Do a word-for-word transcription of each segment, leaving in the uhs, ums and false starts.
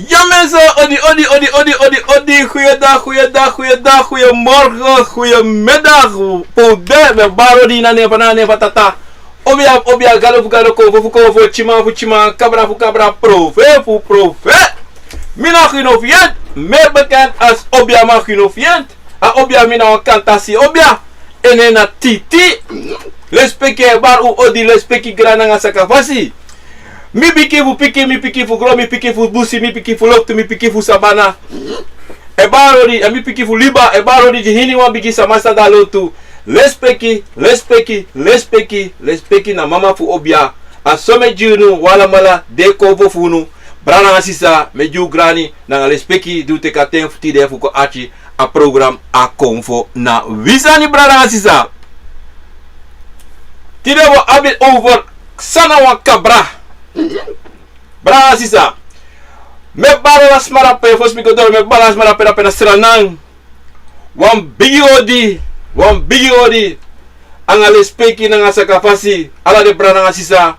Ya mensen, odi, odi, odi, odi, odi, odi. Goeiedag, goeiedag, goeiedag, goeiemorgen, goeiemiddag. Pode, mi e bari odi na nen fu, na nen fu Tata. Obia, obia, gado fu gado, konfo fu konfo, tyiman fu tyiman, kabra fu kabra, profe fu profe. Mi na Gino Fient, meer bekend als Obia man Gino Fient. A obia, mi na wan kantasi obia. En nen na Titi. Lespeki e bari un odi, lespeki grani nanga sakafasi. Mi pikin fu pikin, mi pikin fu gron, mi pikin fu busi, mi pikin fu loktu, mi pikin fu sabana. E bari odi, èn mi pikin fu liba, e bari odi gi hiniwan bigi sama san de na lontu. Lespeki, lespeki, lespeki, lespeki na mama fu obia. A so mi e gi unu, un alamala, den konfo fu unu. Brada nanga sisa, mi e gi un grani nanga lespeki di un teki a ten fu tide fu kon arki a program A Konfo na Wi Sani, brada nanga sisa. Tide wi o abi over san na wan kabra. Brada nanga sisa, mi e bari ala sma dape, fosi mi go doro, mi e bari ala sma dape, dape na Sranan. Wan bigi odi, wan bigi odi. Anga lespeki nanga sakafasi, ala den brada nanga sisa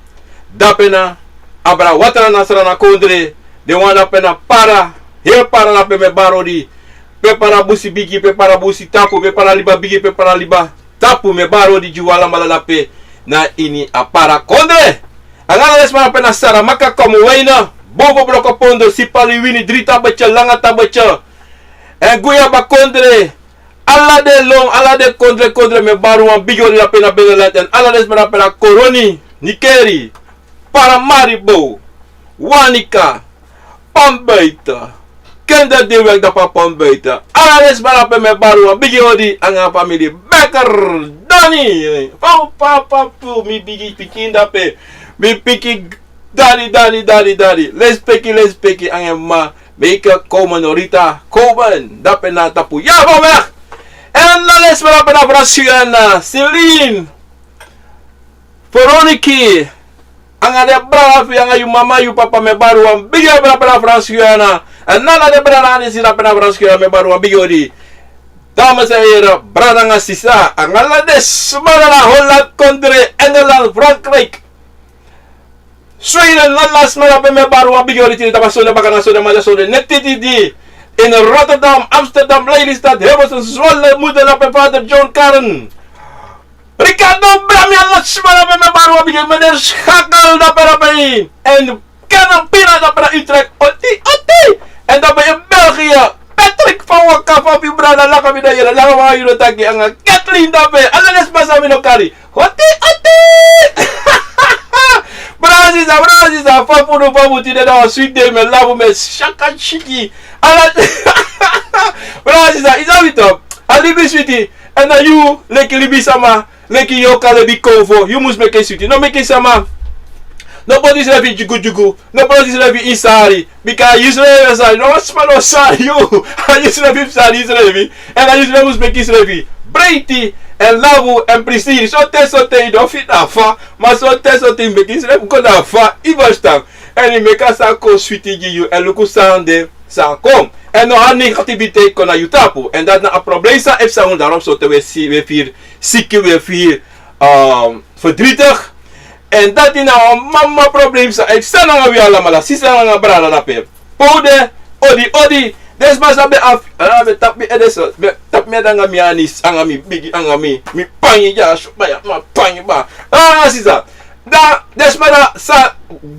dape na Abra Watra na Sranan kondre, den wan dape na Para, heri Para dape mi e bari odi. Pe Para busi bigi, pe Para busi tapu, pe Para liba bigi, pe Para liba tapu, mi e bari odi gi un alamala dape na ini a Para kondre. Anga ala den sma dape na Saramaka, Komoweina, Bobo, Brokopondo, Sipaliwini, Dri Tabetye, Langa Tabetye, èn Guyaba kondre. Ala den lon, ala den kondre, kondre, mi e bari wan bigi odi dape na Beneland, èn ala den sma dape na Koroni, Nikeri, Paramaribo, Wanica, Pambuiten, Kinderdienstwerk dape na Pambuiten. Ala den sma dape mi e bari wan bigi odi, anga famiri Becker, Dani, fa, fa, fa, fu mi bigi pikin dape, mi pikin Dani, Dani, Dani, Dani. Lespeki, lespeki anga en mama. Meki komen, Norita, komen. Dape na tapu. Ya, van weg. Èn na lespeki dape na Frans Guyana, Celine, Veroniki. Anga den brada fu yu, anga yu mama, yu papa, mi e bari wan bigi odi dape na Frans Guyana. Èn na ala den brada nanga den sisa dape na Frans Guyana, mi e bari wan bigi odi. Dames en heren, brada nanga sisa, anga ala den sma na Holland kondre, Engeland, Frankrijk, Sweden, na ala sma dape mi e bari wan bigi odi tide tapu a sonde baka na sonde, ma na sonde neti tide. In Rotterdam, Amsterdam, Lelystad, Hilversum, Zwolle, Moerdijk dape, Vader John, Karen, Ricardo, Brami, ala sma dape mi e bari wan bigi odi, meneer Schakel dape, dape. Èn Kenneth Pina dape na Utrecht, oti, oti. Èn dape in België, Patrick van Waka, fa fu yu brada, langa mi na yere, langa mi na yu no taki, anga Kathleen dape, ala den sma san mi no kari. Oti, oti! Brada sisa, brada sisa, fa fu unu, fa fu unu tide, na wan switi dei, mi e lafu, mi e saka siki. Ala, brada sisa, i sabi toch, a libi switi, èn na yu, leki libisama, leki yu o kari en bigi konfo, yu mus meki en switi. No meki sama, no poti yusrefi dyugudyugu, no poti yusrefi ini sari. Bika a yusrefi e sari, no wan sma no sari yu. A yusrefi mus sari yusrefi. Èn a yusrefi mus meki yusrefi breiti, èn lafu, èn prisiri. Sonten sonten yu no fiti na fa, ma sonten sonten yu meki yusrefi kon na fa, yu ferstan. Èn yu meki a sani kon switi gi yu, èn luku san de, san kon. Èn no heri negativiteit kon na yu tapu. Èn dati na a problem san e psa unu, daarom sonten wi e si, wi e firi siki, wi e firi, ehm, verdrietig. Èn dati na wan mama problem san e psa nanga wi alamala, sisa nanga brada dape. Pe un de, odi, odi. Den sma san ben abi, a, ben tapu mi ede so, ben tapu mi ede nanga mi anis, nanga mi bigi, nanga mi, mi pangi dya so, baya, mi pangi ba. A, sisa. Dan den sma dati san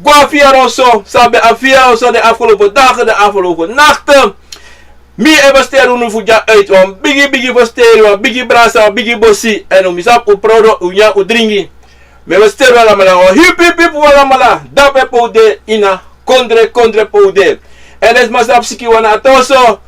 go a fiyaro so, san ben abi fiyaro so den afgelopen dagen, den afgelopen nachten. Mi e festeri unu fu dya uit, wan bigi, bigi festeri, wan bigi brasa, wan bigi bosi. Èn un, mi sabi un prodo, un nyan, un dringi. Mi e festeri un alamala, wan hipi, hipi fu un alamala. Dape pe un de, ini a kondre, kondre pe un de. Èn den sma san abi sikiwan na a ten oso,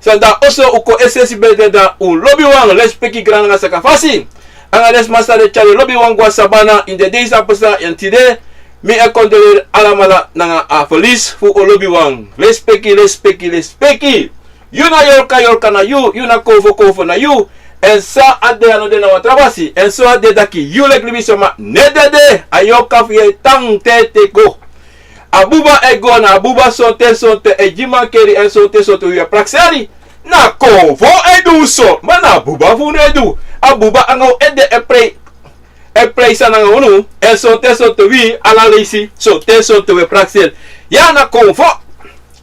san de na oso, un kon esesi ben de, dan un lobiwan, lespeki, grani nanga sakafasi. Anga den sma san de tyari lobiwan go na sabana ini den dei san pasa, èn tide mi e kondoleri alamala nanga a verlies fu un lobiwan. Lespeki, lespeki, lespeki. Yu na yorka, yorka na yu, yu na konfo, konfo na yu. Èn san a de, a no de na wan tra fasi. Èn so a de, taki yu leki libisama no e dede, a yorka fu yu e tan te ete go. A buba e go, na a buba sonten sonten e gi mankeri, èn sonten sonten wi e prakseri. Na konfo e du so, ma na a buba fu unu e du. A buba anga un ede e prei, e prei sani nanga unu, èn sonten sonten wi, ala leisi, sonten sonten wi e prakseri. Ya na konfo.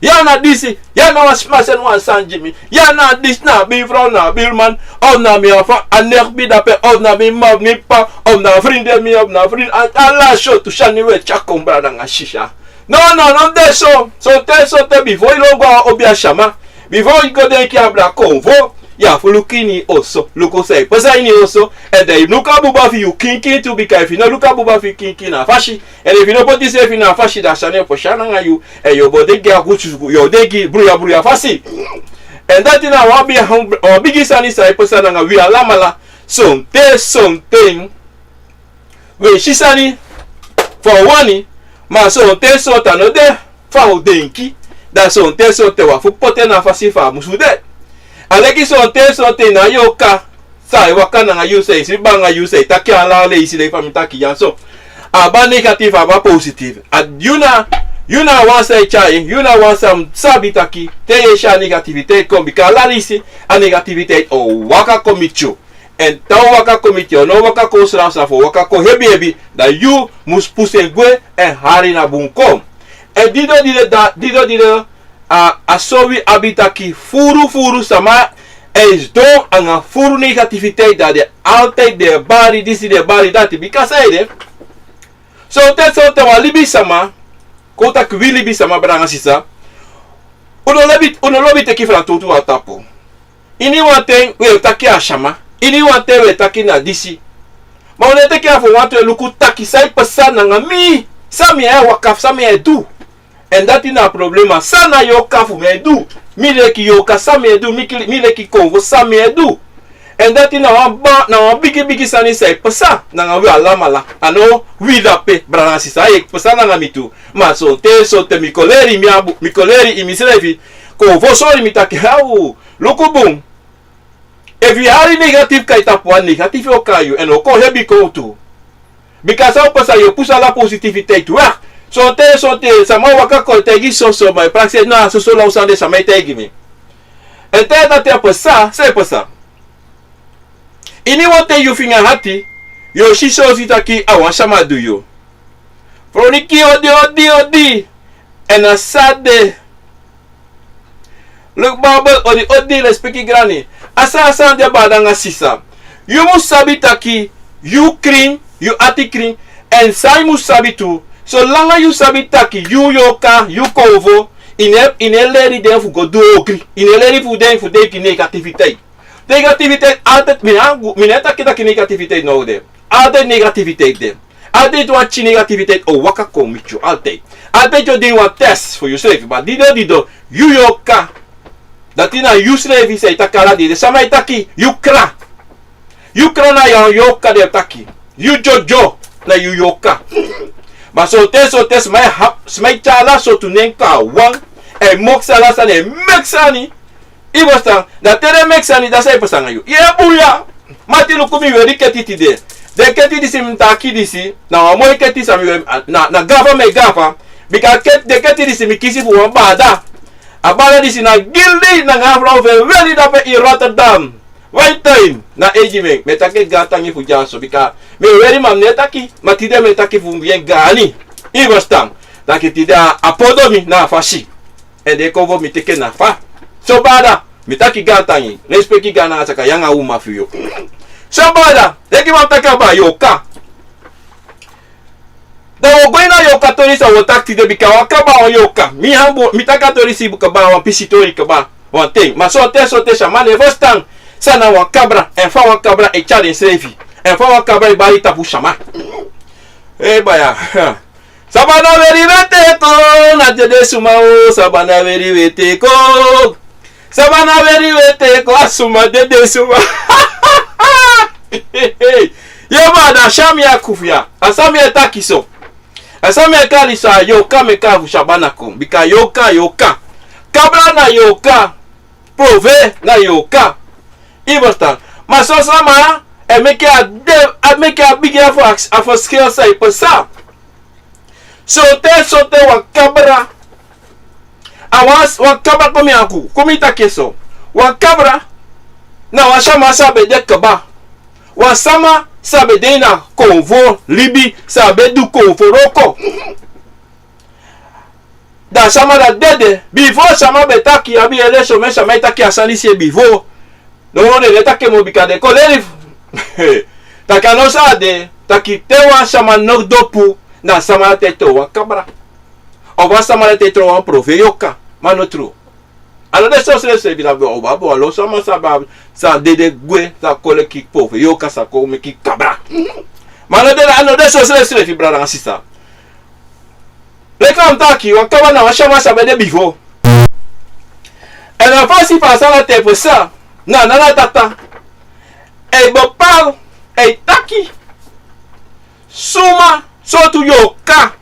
Ya na disi, ya na wan sma seni wan sani gi mi. Ya na disi, na a birfrow, na a birman, of na mi afa, a nek bi dape, of na mi ma, mi pa, of na a frinde mi, of na a frinde, a, ala sortu sani wi e tyari kon brada nanga sisa. No, no, no de so. Sonten, sonten bifo i lon go a obi a sama, bifo i go denki abra konfo, ya fu luku ini oso, luku san e pasa ini oso. Èn dan i luku a buba fu yu kinkin tu, bika efu i no luku a buba fu yu kinkin na fasi, èn efu i no poti iseefi na fasi, dan sani e pasa nanga yu, èn yu o bo de gi a gusu, yu o de gi bruya bruya fasi. Èn dati na wan bigi, wan bigi sani san e pasa nanga wi alamala. Sonten, sonten wi e si sani fa wi wani, ma sonten sonten a no de fa wi denki. Dan sonten sonten wi abi fu poti en na fasi fa a musu de. A leki sonten sonten na yu o kan, san e waka nanga yu, san e sribi nanga yu, san e taki ala leisi leki fa mi taki ya so. A abi a negatief, a abi a positief. A yu na, yu na wan san e tyai, yu na wan san sabi taki te yu e si a negativiteit kon, bika ala leisi a negativiteit o waka kon miti yu. Èn te a o waka kon miti yu, a no o waka kon srafsraf, a o waka kon hebi hebi, dan yu mus pusu en gwe èn hari na bun kon. Èn dido dido da, dido dido, a, a so wi abi taki furu furu sama e sidon anga furu negativiteit, dan den e altijd den e bari disi, den e bari dati, bika san ede. Sonten sonten wan libisama, kon taki wi libisama, brada nanga sisa, un no lobi, un no lobi teki frantowtu na tapu. Iniwan ten wi e taki a sama, iniwan ten wi e taki na disi. Ma un no e teki a fu wantu e luku taki san e pasa nanga mi, san mi e waka, san mi e du. Èn dati na a problema. San na yorka fu mi e du? Mi leki yorka, san mi e du? Mi ki-, mi leki konfo, san mi e du? Èn dati na wan ba-, na wan bigi bigi sani san e pasa nanga wi alamala. A no wi dape, brada nanga sisa, a e pasa nanga mi tu. Ma sonten sonten mi kon leri, mi abi, mi kon leri ini misrefi. Konfo sori mi taki, haw, luku bun. Efu yu e hari negatief kai tapu, a negatief o kai yu, èn a o kon hebi kon tu. Bika san o pasa, yu o pusu ala positiviteit weg. Sonten, sonten sama o waka kon taigi soso, ma a prakseri na soso, na wan sani den sama e taigi mi. Èn te dati e pasa, san e pasa? Iniwan ten yu finga hati, yu o si sosi taki a wan sama du yu. Froniki odi, odi, odi. Èn a san de. Luku Bijbel, odi, odi, respeki grani. A san, a san de, brada nanga sisa. Yu mus sabi taki yu krin, yu ati krin. Èn san yu mus sabi tu, solanga yu sabi taki yu yorka, yu konfo, yu no e, yu no e leri den fu go du ogri. Yu no e leri fu den fu denki negativiteit. Negativiteit altijd, mi no, mi no e taki taki negativiteit no de. Altijd negativiteit de. Altijd wan pikin negativiteit o waka kon miti yu, altijd. Altijd yu o de ini wan test fu yusrefi, ma dido dido, yu yorka. Dati na yusrefi san e taki ala dei. Den sama e taki yu kra. Yu kra na yu yorka den e taki. Yu dyodyo na yu yorka. Ma sonten, sonten sma e ha-, sma e tyari ala sortu nen kon a wan. E moksi ala sani, e meki sani. I e ferstan, dan te den meki sani, dan san e pasa nanga yu? Yu e buya. Ma te yu luku mi weri keti tide. Den keti disi mi taki disi, na wan moi keti san mi weri, na, na gafa mi e gafa. Bika ket-, den keti disi mi kisi fu wan bada. A bada disi na Gildi nanga a frow fu en weri dape in Rotterdam. Wan ten, na eigi mi, mi e taki gaantangi fu dyaso, bika mi e weri, ma mi no e taki, ma tide mi e taki fu mi e gaani. I e ferstan. Taki tide a, a podo mi na a fasi. Èn den e kon fu mi teki en na fa. So bada, mi taki gaantangi, respeki, gaantangi nanga saka yu nanga a uma fu yu. So bada, leki fa mi taki kaba, yorka. Dan wi o go ini a yorka tori san wi o taki tide, bika wi o kaba wan yorka. Mi hambu, mi taki a tori disi kaba, wan pisi tori kaba, wan ten. Ma sonten, sonten sama no e ferstan san na wan kabra, èn fa wan kabra e tyari ensrefi, èn fa wan kabra e bari tapu sama. Ee, baya. Sabana weri weti e kon, na dede suma o, sabana weri weti e kon. Sabana weri weti e kon, a suma dede suma. Ye ma, na san mi e kufu ya. A san mi e taki so. A san mi e kari so, a yorka mi e kari fu sabana kon. Bika yorka, yorka. Kabra na yorka. Prove na yorka. I e ferstan. Ma son sama e meki a de, a meki a bigi a fu a, a ferskil san e pasa. Sonten, sonten wan kabra. A wan, wan kabra, kon mi anku, kon mi taki en so. Wan kabra na wan sama san be de kaba. Wan sama san be de ini a konfo libi, san be du konfo wroko. Da a sama dati dede. Bifo sama ben taki, abi yu ede, so meni sama e taki a sani disi bifo. No, no, den e taki en moo bika den kon leri fu taki a no so a de, taki te wan sama no dopu, na a sama dati e toon wan kabra. Of a sama dati e toon wan profeiti yoka. Ma no tru. A no de so srefsrefi, na ben o abi wan lo sama sa ben abi, sa dede gwe, sa kon leki profeiti yoka, sa kon meki kabra. Ma a no de, a no de so srefsrefi, brada nanga sisa. Leki fa mi taki, wan kabra na wan sama sa ben de bifo. Èn a fasi fa a sani dati e pasa, na a nana tata e bepaal, e taki suma sortu yoka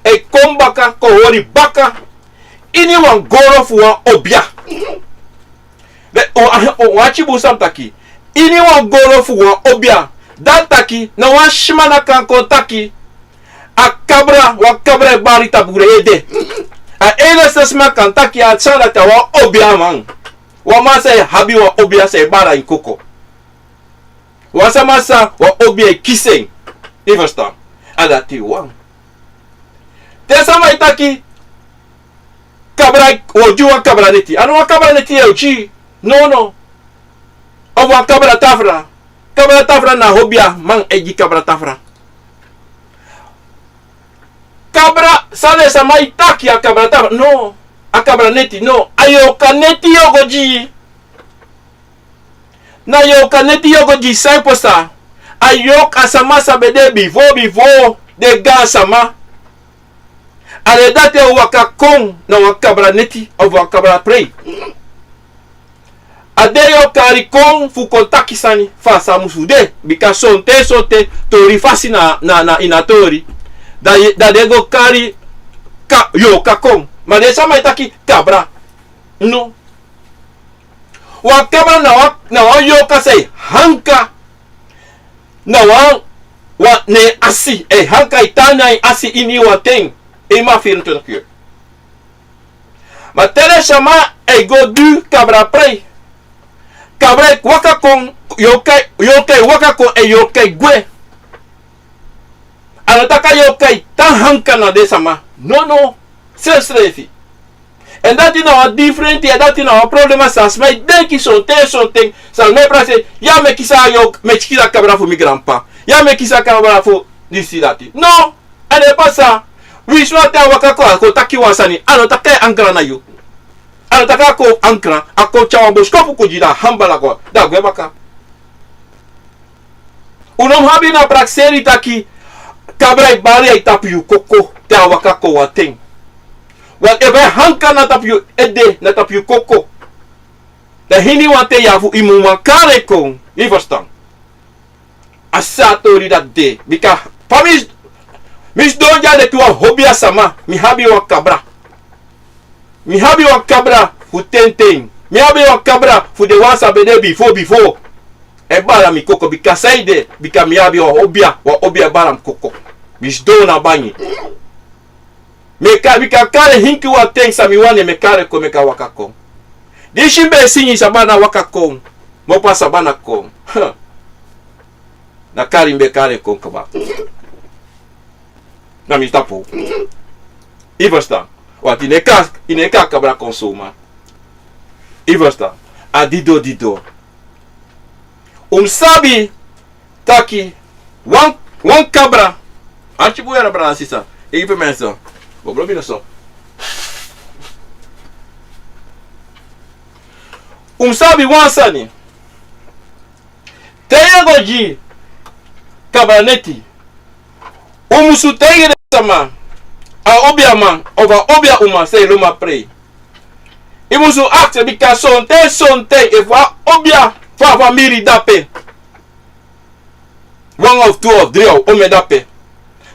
e kon baka, kon hori baka ini wan goro fu wan obia. Be, o, o, o, wan tibun san taki. Ini wan goro fu wan obia. Dati taki, na wan sma no kan kon taki a kabra, wan kabra e bari tapu ede. A enigste sma kan taki a sani dati a wan obiaman. Wan man san e abi wan obia san e bari en koko. Wan sama san wan obia e kisi en. Yu e ferstan? A dati wan. Te sama e taki kabra, wi o gi wan kabra neti. A no wan kabra neti yu o gi. No, no. Of wan kabra tafra. Kabra tafra na obiaman e gi kabra tafra. Kabra, san den sama e taki a kabra tafra. No. A kabra neti, no. A yoka neti yu o go gi. Na yoka neti yu o go gi. San e pasa? A yoka, a sama san ben de bifo, bifo den gaansama, a den dati e waka kon na wan kabra neti of wan kabra prei. A de yu o kari kon fu kon taki sani fa a sa musu de. Bika sonten, sonten tori fasi na, na, na ini a tori. Da yu, da den go kari ka, yoka kon. Ma den sama e taki kabra. No. Wan kabra na wan, na wan yoka san e hanka na wan, wan, na en asi, e hanka, e tan na en asi ini wan ten. E man vierentwintig uur. Ma te den sama e go du kabra prei, kabra e waka kon, yoka, yoka e waka kon, e yoka e gwe. A no taki a yoka e tan hanka na den sama. No, no. Srefsrefi. Èn dati na wan different, èn dati na wan problema san sma e denki sonten, sonten. San sma e prakseri, ya mi e kisi a yoka, mi e kisi a kabra fu mi granpa. Ya mi e kisi a kabra fu disi, dati. No, a no e pasa. Wi sma, te a waka kon, a kon taki wan sani, a no taki a e ankra na yu. A no taki a kon ankra, a kon tyari wan boskopu kon gi yu, da a hambala kon, da a gwe baka. Un no mu abi na prakseri taki kabra e bari a e tapu yu koko te a waka kon wan ten. Want efu a e hanka na tapu yu ede, na tapu yu koko, da ini wan ten yu abi fu, yu mu man kari en kon. Yu e ferstan? A so a tori dati de. Bika fa mi, mi sidon dya leki wan obia sama, mi abi wan kabra. Mi abi wan kabra fu tenten. Mi abi wan kabra fu den wan san ben de bifo, bifo. E bari mi koko, bika saide, bika mi abi wan obia, wan obia e bari mi koko. Mi sidon na bangi. Mi e ka, mi kan kari en kon wan ten, san mi wani, mi e kari en kon, mi e kan waka kon. Disi mi ben e singi, Sabana waka kon. Mi opo a sabana kon. Na kari mi ben kari en kon kaba. Na mi tapu. Yu e ferstan? Want yu no e kari, yu no e kari kabra kon suma. Yu e ferstan? A didon, didon. Un mu sabi taki wan, wan kabra. Arki bun, yere, brada, sisa. Yu e gi fu mi so. Bobolo mi no so. Un mu sabi wan sani. Te yu e go gi kabra neti, un musu taigi den sama, a obiaman of a obia uma san e lon a prei. Yu musu aksi, bika sonten, sonten efu a obia fu a famiri de ape, wan of tu of dri of omen de ape,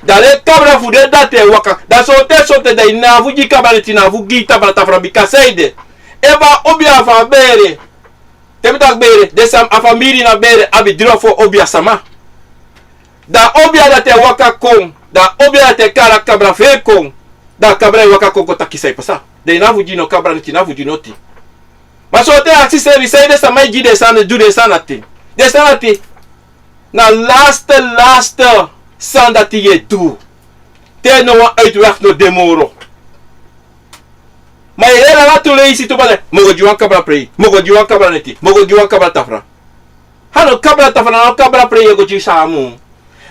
da den kabra fu den dati e waka. Da sonten, sonten da yu no abi fu gi kabra neti, yu no abi fu gi kabra tafra, bika saide? Efu a obia fu a bere, te mi taki bere, den sama, a famiri na bere abi dri of fo obia sama. Da obia dati e waka kon, da obia dati e kari a kabra fu en kon, da kabra e waka kon kon taki san e pasa. Da yu no abi fu gi no kabra neti, yu no abi fu gi noti. Ma sonten aksi srefi, saide sama e gi den sani, du den sani dati? Den sani dati na laste, laste sani dati yu e du. Te no wan uitweg no de moro. Ma yu e yere ala tu leisi tu bale, mi o go gi wan kabra prei, mi o go gi wan kabra neti, mi o go gi wan kabra tafra. A no kabra tafra, na wan kabra prei yu o go gi sama.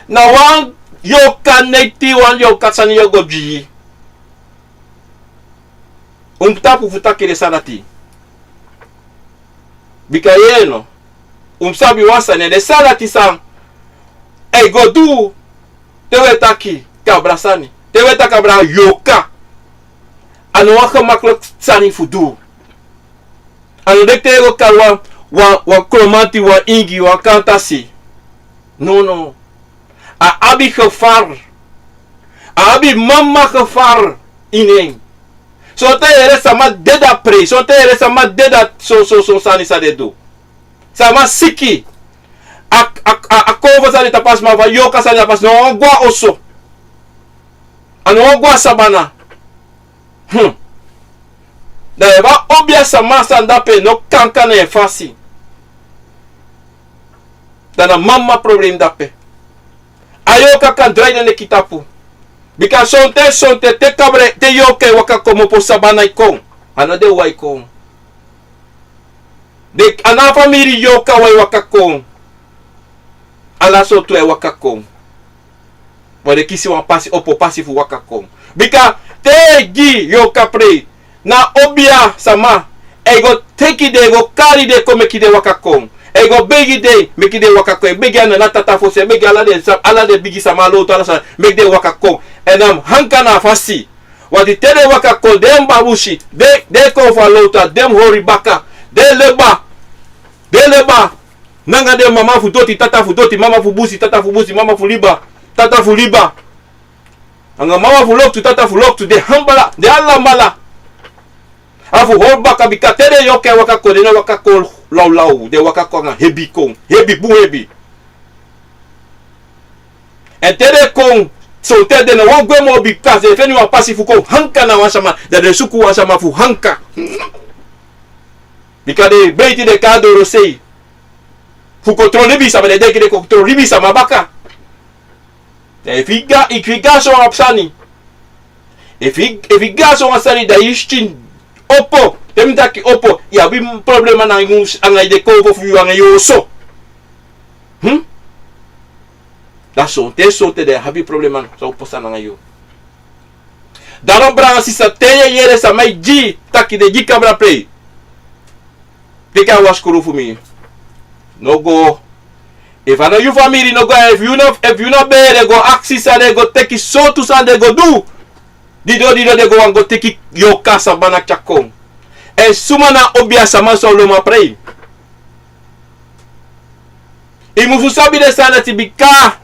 Na wan yorka neti, wan yorka sani yu o go gi. Un tapu fu taki den sani dati. Bika yu no, un sabi wan sani, den sani dati san e go du, te un e taki kabra sani, te un e taki kabra yorka. A no wan gemakkelijk sani fu du. A no deki te yu e go kari wan, wan, wan kromanti, wan ingi, wan kantasi. No, no. A abi gevaar. A abi mama gevaar ini en. Sonten yu e yere sama dede a prei, sonten yu e yere sama dede a so, so, so sani san den du. Sama siki. A, a, a, a konfo sani tapu a sma, fu a yorka sani tapu a sma, no wan go a oso. A no wan go a sabana. Hmm. Dan yu abi a obia sama san de ape, no kankan na en fasi. Dan na mama problem de ape. A yorka kan drai den neki tapu. Bika sonten, sonten te kabra, te yorka e waka komopo, sabana e kon. A no den wawan e kon. Den, a no a famiri yorka wawan e waka kon. Ala sortu e waka kon. Wan den kisi wan pasi, opo pasi fu waka kon. Bika te yu e gi yorka prei, na obia sama e go teki den, e go kari den kon meki den waka kon. E go begi den meki den waka kon. E begi a nana, tata fosi, e begi ala den sa-, ala den bigi sama, lowtu, ala sani, meki den waka kon. Èn a mus hanka na a fasi. Wanti te den waka kon, den babusi, den, den kon fu a lowtu, den mus hori baka, den leba, den leba. Nanga den mama fu doti, tata fu doti, mama fu busi, tata fu busi, mama fu liba, tata fu liba. Nanga mama fu loktu, tata fu loktu, den hambala, den alamala. A fu hori baka, bika te den yorka e waka kon, den no waka kon lawlaw, den waka kon nanga hebi kon, hebi, bun hebi. Èn te den kon, sonten den no wani gwe moo, bika den feni wan pasi fu kon hanka na wan sama, dan den suku wan sama fu hanka. Bika den e beiti den kon a dorosei fu kontrol libisama, den denki den kontrol libisama baka. Dan efu yu gi, efu yu gi a so wan sani, efu yu, efu yu gi a so wan sani, dan yu skin opo. Te mi taki opo, yu abi problema nanga yu, anga den konfo fu yu, anga yu oso. Hmm? Dan sonten, sonten den abi problema san o pasa nanga yu. Daarom brada, sisa, te yu e yere sama e gi, taki den gi kabra prei, teki a waskru fu mi. No go. Efu a no yu famiri, no go. Efu yu no, efu yu no bere, go aksi san den go teki, sortu san den go du. Dido, dido den go wani go teki yorka, sabana, tyari kon. Èn suma na obia sama san o lon a prei? Yu musu sabi den sani dati, bika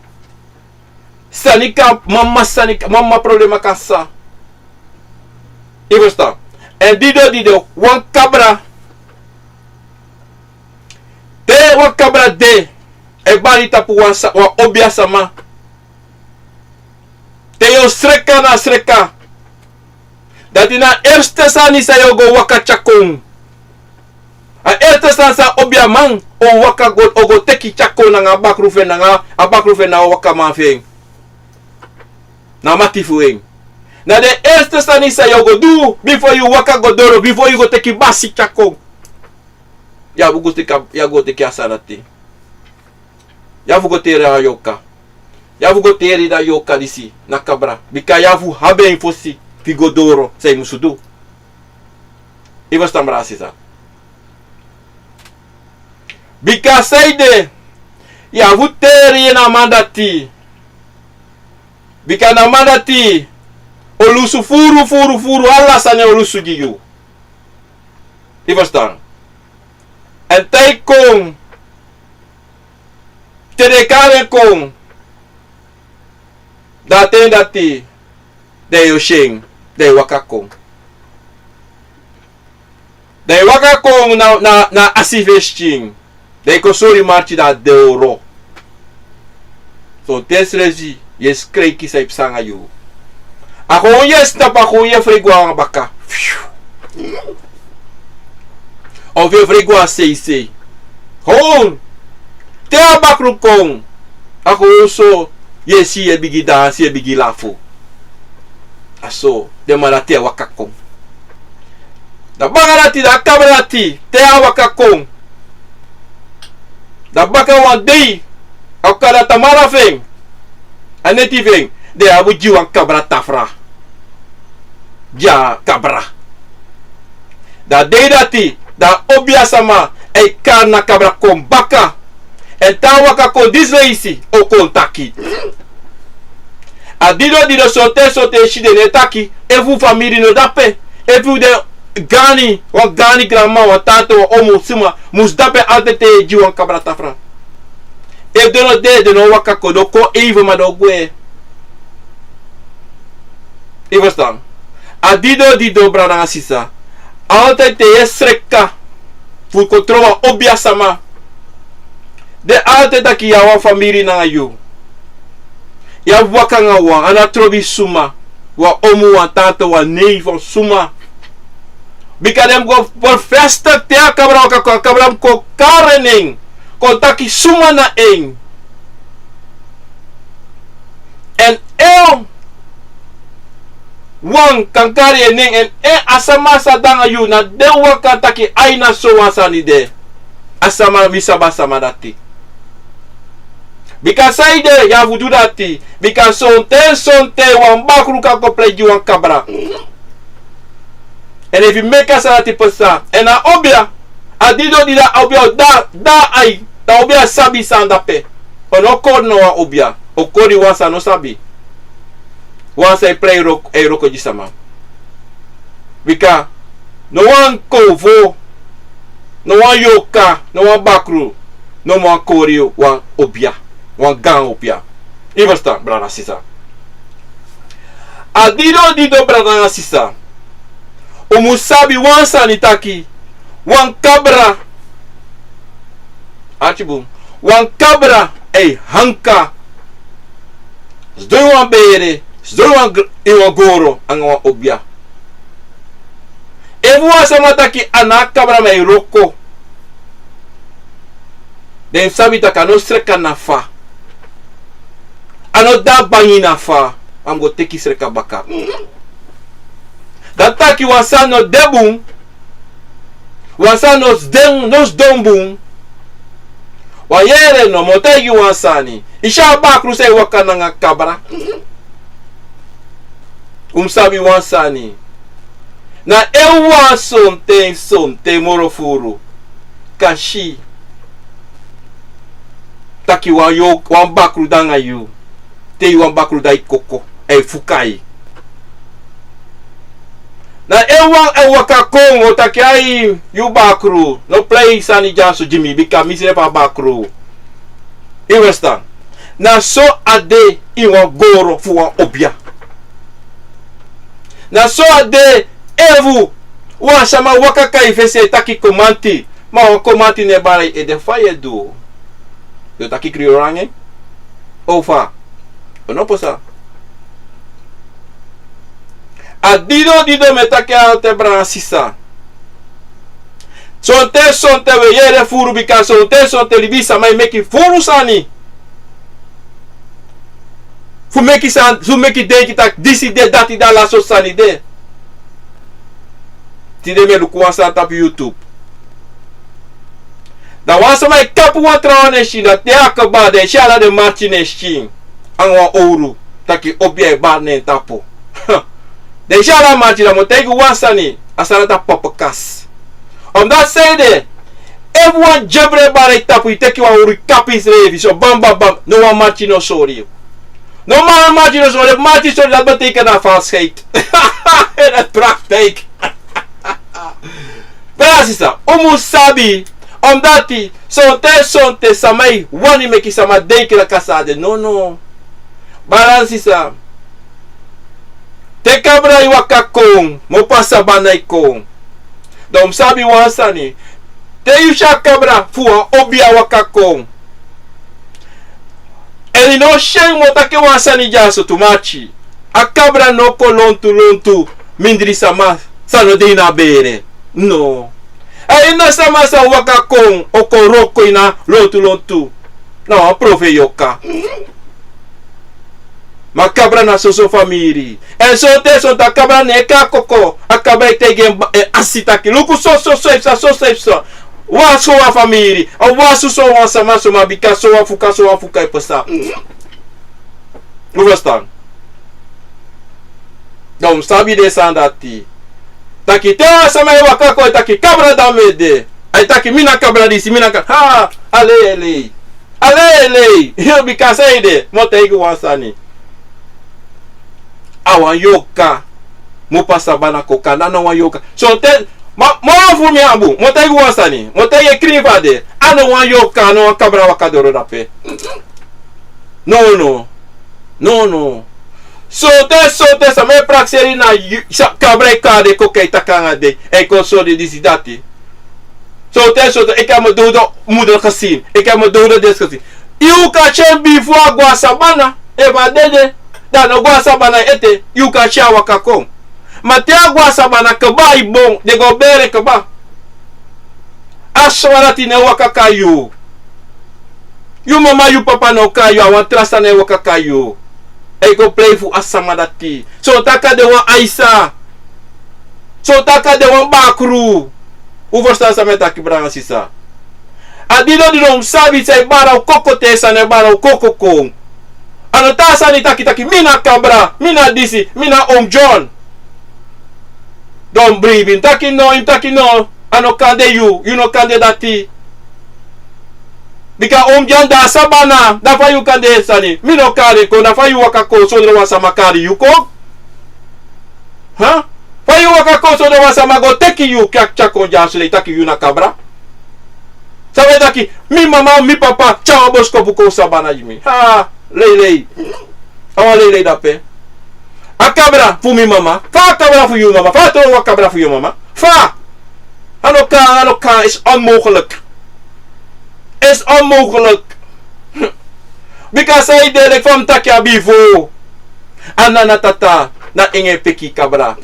sani kan, mama sani kan, mama problema kan sa. Yu e ferstan? Èn dido, dido, wan kabra, te wan kabra de e bari tapu wan sa-, wan obia sama, te yu o sreka na sreka, dati na a erste sani san yu o go waka tyari kon. A erste sani san obiaman o waka go, o go teki tyari kon nanga a bakru fu en, nanga a bakru fu en na a wakaman fu en, na a mati fu en. Na den erste sani san yu o go du bifo yu waka go doro, bifo yu go teki basi tyari kon. Yu abi go teki a, yu abi go teki a sani dati. Yu abi go teri a yorka. Yu abi go teri a yorka disi na kabra. Bika yu abi abi en fosi fu go doro san yu musu du. Yu e ferstan, brada, sisa? Bika saide yu abi teri na a man dati? Bika na a man dati o lusu furu, furu, furu, ala sani o lusu gi yu. Yu e ferstan? Èn te yu kon, te den kari en kon, dan a ten dati, dan yu o si en, dan yu waka kon. Dan yu waka kon na, na, na a si fu en skin. Dan yu kon sori marki na doro. Sonten srefi yu e skriki san e psa nanga yu. A kon yu e snapu, a kon yu e frei go na baka. Of yu e frei go na seisei. Kon, te a bakru kon, a kon so yu e si yu e bigin dansi, yu e bigin lafu. A so den man dati e waka kon. Dan baka dati, dan a kabra dati, te a waka kon, dan baka wan dei, a o kari a tamara fu en, a neti fu en, den abi gi wan kabra tafra. Gi a kabra. Dan a dei dati, dan a obiasama e kari na kabra kon baka. Èn te a waka kon disi leisi, o kon taki. A dido dido, sonten sonten e si den no e taki, efu famiri no de ape, efu den gaani, wan gaani granma, wan tante, wan omu, suma, musu de ape altijd te gi wan kabra tafra. Efu den no de, den no o waka kon, den o kon even ma den o gwe. Yu e ferstan? A dido dido, brada nanga sisa. Altijd te yu e sreka fu kon tron wan obiasama, den altijd taki yu abi wan famiri nanga yu. Yu abi waka nanga wan, a no trobi suma, wan omu, wan tante, wan neef, wan suma. Bika den mus go bevestig te a kabra waka kon, a kabra mus kon kari en nen, kon taki suma na en. Èn efu wan kan kari en nen, èn efu a sama san de nanga yu na den wan kan taki ai, na so wan sani de. A sama, mi sabi a sama dati. Bika sanede yu abi fu du dati? Bika sonten sonten wan bakru kan kon prei gi wan kabra. Èn efu yu meki a sani dati pasa, èn a obia, a dido dido, a obia o de na ai, dan obia sabi san de ape. A no o kori no wan obia, a o kori wan san a no sabi. Wan san e prei wroko, e wroko gi sama. Bika no wan konfo, no wan yorka, no wan bakru no man kori wan obia, wan gaan obia. Yu e ferstan, brada nanga sisa? A dido dido, brada nanga sisa. Un mus sabi wan sani taki, wan kabra, arki bun, wan kabra e hanka, sidon ini wan bere, sidon ini wan gr-, ini wan goro anga wan obia. Efu wan sama taki a na a kabra mi e wroko, dan yu mus sabi taki a no sreka na fa. A no de a bangi na fa, a mus go teki sreka baka. Dati taki wan sani no de bun, wan sani no sidon, no sidon bun. Wan yere no, mi o taigi wan sani. Yu si a bakru san e waka nanga kabra? Un mus sabi wan sani. Na efu wan sonten sonten moro furu kan si taki wan yo-, wan bakru de nanga yu. Te yu wan bakru de e koko, e fuka yu. Na efu wan e waka kon o taki: "Ai, yu bakru, no prei sani dyaso gi mi, bika mi srefi a bakru." Yu e ferstan? Na so a de ini wan goro fu wan obia. Na so a de efu wan sama waka kon na yu fesi e taki komanti, ma wan komanti no e bari yu ede, fa yu e du? Yu o taki kriyoro nanga en? Of fa? O no pasa. A dido dido mi e taki en altijd, brada nanga sisa. Sonten sonten wi e yere furu, bika sonten sonten libisama e meki furu sani. Fu meki san, fu meki denki taki disi de, dati de, ala sortu sani de. Tide mi e luku wan sani tapu YouTube. Dan wan sama e kapu wan trawan na en skin, dan te a kaba, dan yu e si ala den marki na en skin. Anga wan owru, taki obia e bari na en tapu. Dan yu e si ala marki, dan mi o taigi wan sani, a sani dati papa kasi. Omdat sanede, efu wan dyebel e bari na yu tapu, yu teki wan owru yu kapu yusrefi so, bam, bam, bam, no wan marki no sori yu. No wan marki no sori yu, efu marki sori yu, dati betekent na falsheid. Dati praktijk. Brada nanga sisa, un mus sabi, omdat sonten sonten sama e wani meki sama denki leki san a de. No, no. Brada nanga sisa, te kabra e waka kon, mi o pasa banda e kon, dan un mus sabi wan sani. Te yu si a kabra fu wan obia waka kon, èn yu no si en, mi o taki wan sani dyaso tu mati. A kabra no kon lontu lontu mindri sama san no de ini a bere. No. A ini a sama san waka kon o kon wroko ini a lontu lontu. Na wan profeti yorka. Ma kabra na soso famiri. Èn sonten sonten a kabra no e kon na koko. A kabra e taigi en ba-, en asi taki: Luku soso, soso e psa, soso e psa. Wan so wan famiri. A wan so so wan sama, so ma bika so wan fuka, so wan fuka e psa. Un ferstan? Dan un sabi den sani dati. Taki te wan sama e waka kon, e taki: Kabra, dan mi e de. A e taki: Mi na kabra disi, mi na ka-, ha, a lei, a lei. A lei, a lei. Bika san ede, mi o taigi wan sani. A wan yorka. Mi o pasa baka na koka, na no wan yorka. Sonten, ma, moro fu mi a bun, mi o taigi wan sani. Mi o taigi en krin fa a de. A no wan yorka, a no wan kabra waka doro dape. No, no. No, no. Sonten, sonten, sama e prakseri na yu-, sa-, kabra e kon na den koka e taki nanga den. E kon sori disi dati. Sonten, sonten, ik heb mijn dode moeder gezien. Ik heb mijn dode dit gezien. Yu kan si en bifo a go na sabana. Efu a dede, dan a no go na sabana ete. Yu kan si a waka kon. Ma te a go na sabana kaba, a e bon, den go bere kaba. A sma dati no e waka kon na yu. Yu mama, yu papa no kon na yu, a wan tra sani e waka kon na yu. A e go prei fu a sama dati. Sonten a kan de wan Aisa. Sonten a kan de wan bakru. Un ferstan san mi e taki, brada nanga sisa? A didon didon un sabi san e bari un koko, te sani e bari un koko kon. A no tan sani taki taki mi na kabra, mi na disi, mi na oom John. Dan un bribi, yu taki no, yu taki no. A no kan de yu, yu no kan de dati. Bika oom John de na sabana, dan fa yu kan de sani? Mi no kari en kon, dan fa yu waka kon sondro wan sama kari yu kon? Ha? Fa yu waka kon sondro wan sama go teki yu, tyari kon dya so, dan yu taki yu na kabra? San wi e taki, mi mama, mi papa tyari wan boskopu kon sabana gi mi. Ha, lei lei. A wan lei lei dape. A kabra fu mi mama. Fa a kabra fu yu mama? Fa a tron wan kabra fu yu mama? Fa? A no kan, a no kan, is onmogelijk. Is onmogelijk. Bika san ede, leki fa mi taki a bifo. A nana tata na en e peki kabra.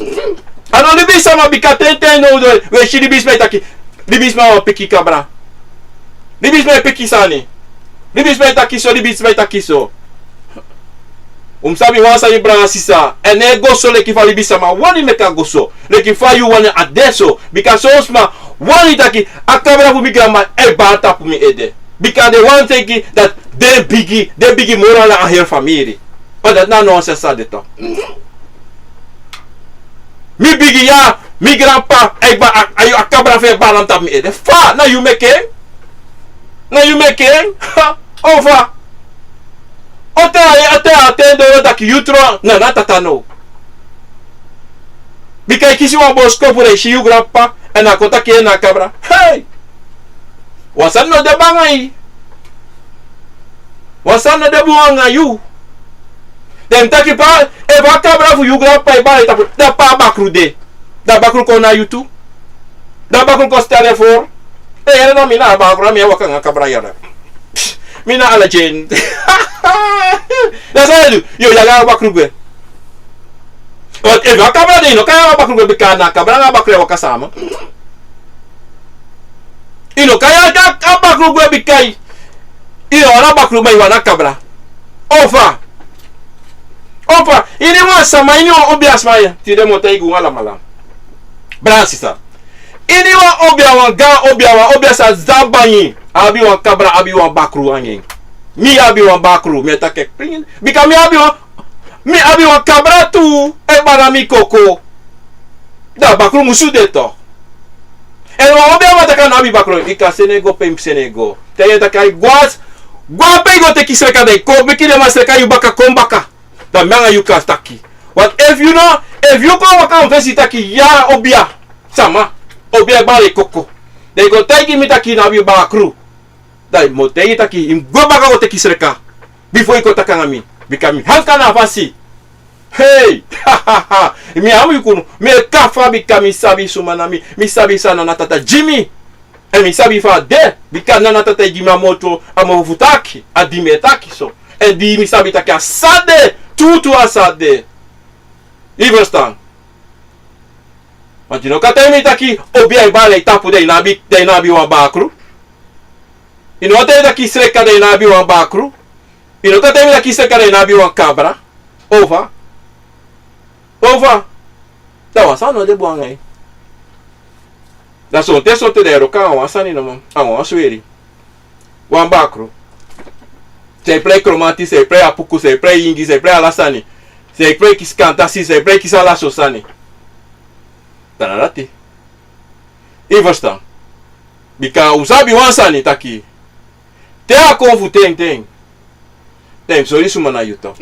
A no libisma, bika ten ten now wi e si libisma e taki, libisma wani peki kabra. Libisma e peki sani. Libisma e taki so, libisma e taki so. Un mus sabi wan sani, brada nanga sisa. A no e go so leki fa libisma wani meki a go so. Leki fa yu wani a de so. Bika son sma wani taki a kabra fu mi granma e bari tapu mi ede. Bika den wani denki dati den bigi, den bigi moro nanga a heri famiri. Ma dati na nonsens san de tu. Mi bigi ya, mi granpa, a, a, a kabra fu en e bari tapu mi ede. Fa, na yu meki en? Na yu meki en? Ofa? O te a, o te a ten doro taki yu tron nana tata now. Bika i kisi wan boskopu, dan i si yu granpa, èn a kon taki en na kabra. Hei! Wan sani no de bun anga yu. Wan sani no de bun anga yu. Dan mi taki, pa, efu a kabra fu yu granpa e bari tapu, dan pe a bakru de? Dan a bakru kon na yu tu. Dan a bakru kon stel en voor. E, yere no, mi na a bakru, mi e waka nanga kabra yere. Mi na ala dyen. Dan san yu e du? Yu o yari a bakru gwe. Want efu a kabra de, yu no kan yari a bakru gwe, bika na kabra nanga bakru e waka sama. Yu no kan yari a, a bakru gwe, bika yu no wani a bakru, ma yu wani a kabra. Ofa? Ofa? Iniwan sama, iniwan obiasma ya. Tide mi o taigi un alamala. Brada nanga sisa. Iniwan obia, wan gaan obia, wan obia san sabi bangi, abi wan kabra, abi wan bakru anga en. Mi abi wan bakru, mi e taki en krin. Bika mi abi wan, mi abi wan kabra tu, e bari na mi koko. Dan a bakru musu de tu. Èn wan obia man taki a no abi bakru, i kan seni en go pe i mus seni en go. Te yu e taki a e gwe, gwe pe i go teki sreka, dan i kon, meki den man sreka yu baka, kon baka. Dan mi anga yu kan taki. Want efu yu no, efu yu kon waka na mi fesi taki ya obia sama, obia e bari koko, dan i kon taigi mi taki i no abi bakru. Dan mi o taigi yu taki i mus gwe baka go teki sreka. Bifo i kon taki anga mi. Bika mi hanka na a fasi. Hei! Mi abi yu kunu. Mi e kafa bika mi sabi suma na mi. Mi sabi san nana tata gi mi. Èn mi sabi fa a de. Bika nana tata e gi mi a moto, a mofu fu taki. A di mi e taki so. Èn di mi sabi taki a san de. Tuutuu a san de. I ferstan? Want yu no kan taigi mi taki obia e bari na yu tapu, dan i no abi, dan i no abi wan bakru. Yu no kan taigi mi taki sreka, dan i no abi wan bakru. Yu no kan taigi mi taki sreka, dan i no abi wan kabra. Over. Over. Da wan sani no de bun anga yu. Da sonten sonten da yu e wroko anga wan sani nomo, anga wan sweri. Wan bakru. San e prei kromanti, san e prei apuku, san e prei ingi, san e prei ala sani. San e prei kisi kantasi, san e prei kisi ala so sani. Da na dati. Yu e ferstan? Bika un sabi wan sani taki, te a kon fu tenten, da yu mus sori suma na yu tu.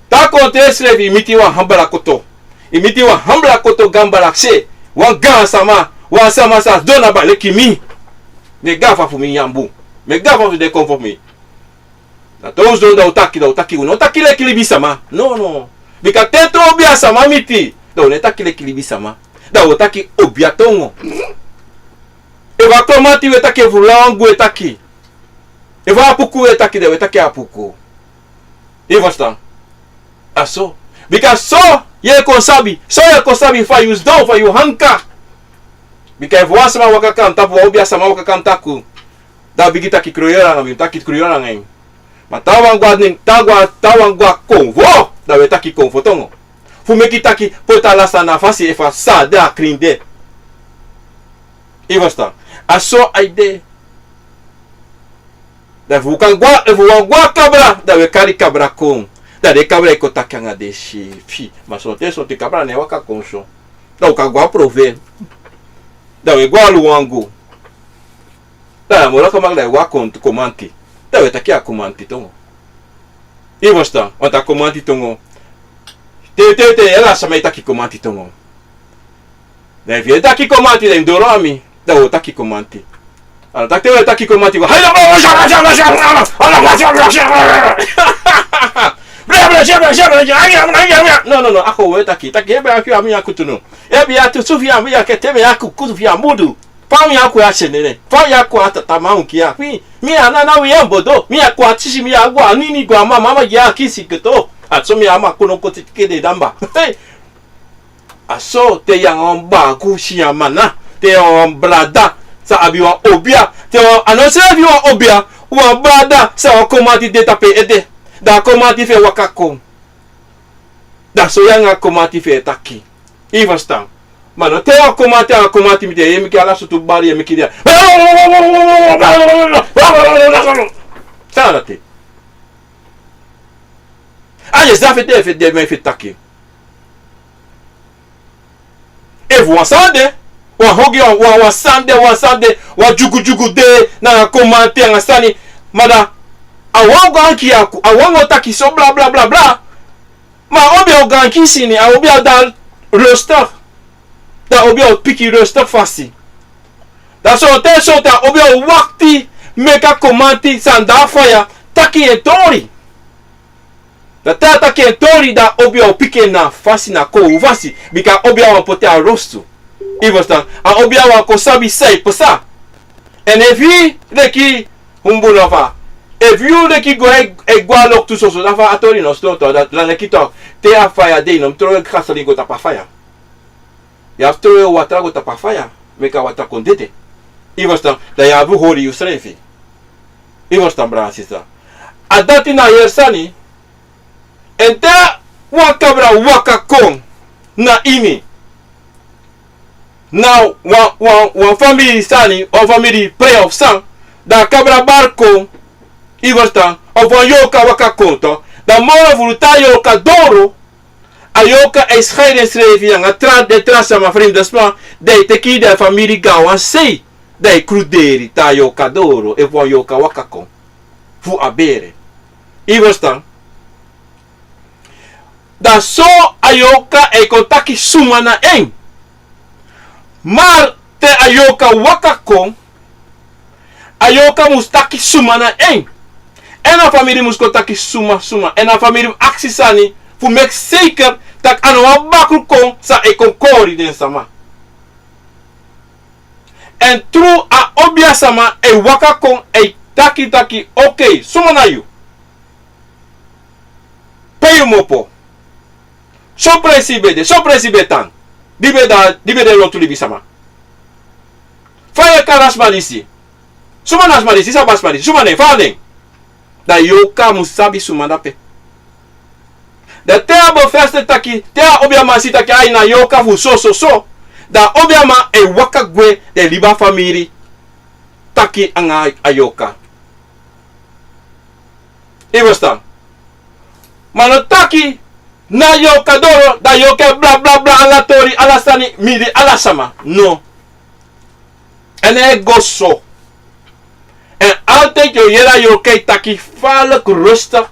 Te a kon te srefi yu miti wan hambra koto. Yu miti wan hambra koto, gambra kse. Wan gaan sama, wan sama sa dona ba leki mi. Mi e gafa fu mi nyanbu. Mi e gafa fu den kon fu mi. Da te un sidon da un taki, da un taki, un no taki leki libisama. No, no. Bika te tron obia sama miti, da un no e taki leki libisama. Da un o taki obia tongo. Efu a kromanti un e taki, efu langu un e taki, efu a apuku un e taki, da un e taki apuku. Yu e ferstan? A so. Bika so yu e kon sabi, so yu e kon sabi fa yu sidon, fa yu hanka. Bika efu wan sama waka kon na tapu, wan obia sama waka kon na tapu, da a bigin taki kreyoro anga mi, taki kreyoro anga yu. Ma te a wani go a nen, te a wani, te a wani go a konfo, da un e taki konfo tongo. Fu meki taki poti ala sani na fasi, efu a sa de, a krin de. Yu e ferstan? A so a e de. Da efu un kan go a, efu un wani go a kabra, da un e kari kabra kon. Da den kabra e kon taki anga den seefi. Ma sonten sonten kabra no e waka kon so. Da un kan go a profe. Da un e go a luwangu. Da a moro kaba, da un e go a kon, komanti. Da un e taki a komanti tongo. Yu e ferstan? Want a komanti tongo, te, te, te, ala sama e taki komanti tongo. Da efu yu e taki komanti, da yu mus doro a mi, da un o taki komanti. A no taki te un e taki komanti go, no, no, no, a kon un e taki, taki, yu e ben a kisi a mi nyanku tu no. Yu e ben a kisi a mi nyanku tu fi a mudu. Fa mi nyanku ya senene. Fa mi nyanku a tata manki ya. Fi mi a nana wi en bodo. Mi nyanku a tisi, mi nyanku a nini go a mama, mama gi a kisi keto. A so mi a ma kono koti kede damba. Hey. A so te yu anga wan baku si a mana, te yu anga wan brada sa abi wan obia, te wan, a no srefi wan obia, wan brada sa wan komanti de tapu en ede, da a komanti fu en waka kon. Da so yu anga a komanti fu en e taki. Yu e ferstan? Ma no te wan komanti anga komanti miti, yu e meki ala sortu bari, yu e meki den. San na dati? A yu e sabi fu de, fu de, mi e fu taki. Efu wan sani de, wan hogi, wan, wan, wan sani de, wan sani de, wan dyugudyugu de, na komanti anga sani, ma da a wan go anki yaku, a wan go taki so bla, bla, bla, bla. Ma a obia o go anki sini, a obia o de rustig. Da a obia o piki rustig fasi. Da sonten sonten a obia o wakti meki a komanti san de a faya taki en tori. Da te a taki en tori, da a obia o piki en na fasi, na kownu fasi, bika a obia wani poti a rostu. Yu e ferstan? A obia wani kon sabi san e pasa. Èn efu yu leki, hunbu no fa, efu yu leki go e, e go a loktu soso, da fa a tori no sidon tu, da, da leki tu, te a faya de, yu no mus trowe gasolin go tapu a faya. Yu abi fu trowe watra go tapu a faya, meki a watra kon dede. Yu e ferstan? Da yu abi fu hori yusrefi. Yu e ferstan, brada, sisa? A dati na a heri sani. Èn te wan kabra waka kon na ini, na wan, wan, wan famiri sani, wan famiri prei of san, da a kabra bari kon, yu e ferstan, of wan yorka waka kon tu, da moro furu te a yorka doro, a yorka e skai densrefi nanga tra, den tra sama, fremde sma, da e teki den famiri gaanwan sei, da e kruderi te a yorka doro, efu wan yorka waka kon fu a bere. Yu e ferstan? Da so a yorka e kon taki suma na en. Ma te a yorka waka kon, a yorka mus taki suma na en. Èn a famiri mus kon taki suma, suma. Èn a famiri mus aksi sani fu meki seker tak' a no wan bakru kon san e kon kori den sama. Èn tru a obia sama e waka kon, e taki taki, okei, suma na yu? Pe yu mu opo? So presi yu ben de, so presi yu ben tan? Di ben de, di ben de lontu libisama? Fa yu e kari a sma disi? Suma na a sma disi? Yu sabi a sma disi? Suma nen? Fa a nen? Da yorka mus sabi suma dape. Dan te a bevestig taki, te a obiaman si taki ai na yorka fu so, so, so. Dan a obiaman e waka gwe, den libi a famiri taki anga a yorka. Yu e ferstan? Ma no taki, na yorka doro, dan yorka e bla, bla, bla, ala tori, ala sani, midi, ala sama. No. Èn a e go so. Èn altijd yu o yere a yorka e taki falek rustig.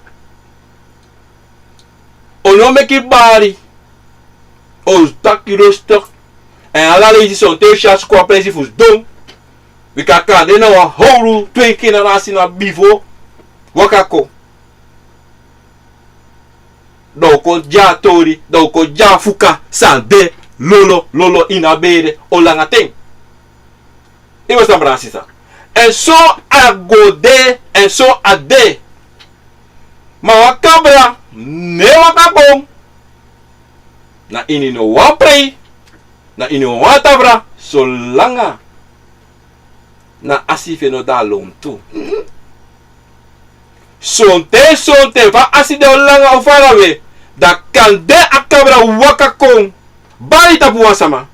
O no meki bari. O taki rustig. Èn ala leisi sonten yu si a skowtu a presi fu sidon. Bika a kan de na wan howru, twee keer na a si na bifo. Waka kon. Dan o kon de a tori, dan o kon de a fuka san de lolo, lolo ini a bere, o langa ten. Yu e ferstan, brada, sisa? Èn so a go de, èn so a de. Ma wan kabra no e waka kon. Na ini no wan prei, na ini no wan tabra, solanga na a si fu en no de na lontu. Sonten, sonten, fa a si de o langa o farawe, dan kande a kabra waka kon bari tapu wan sama.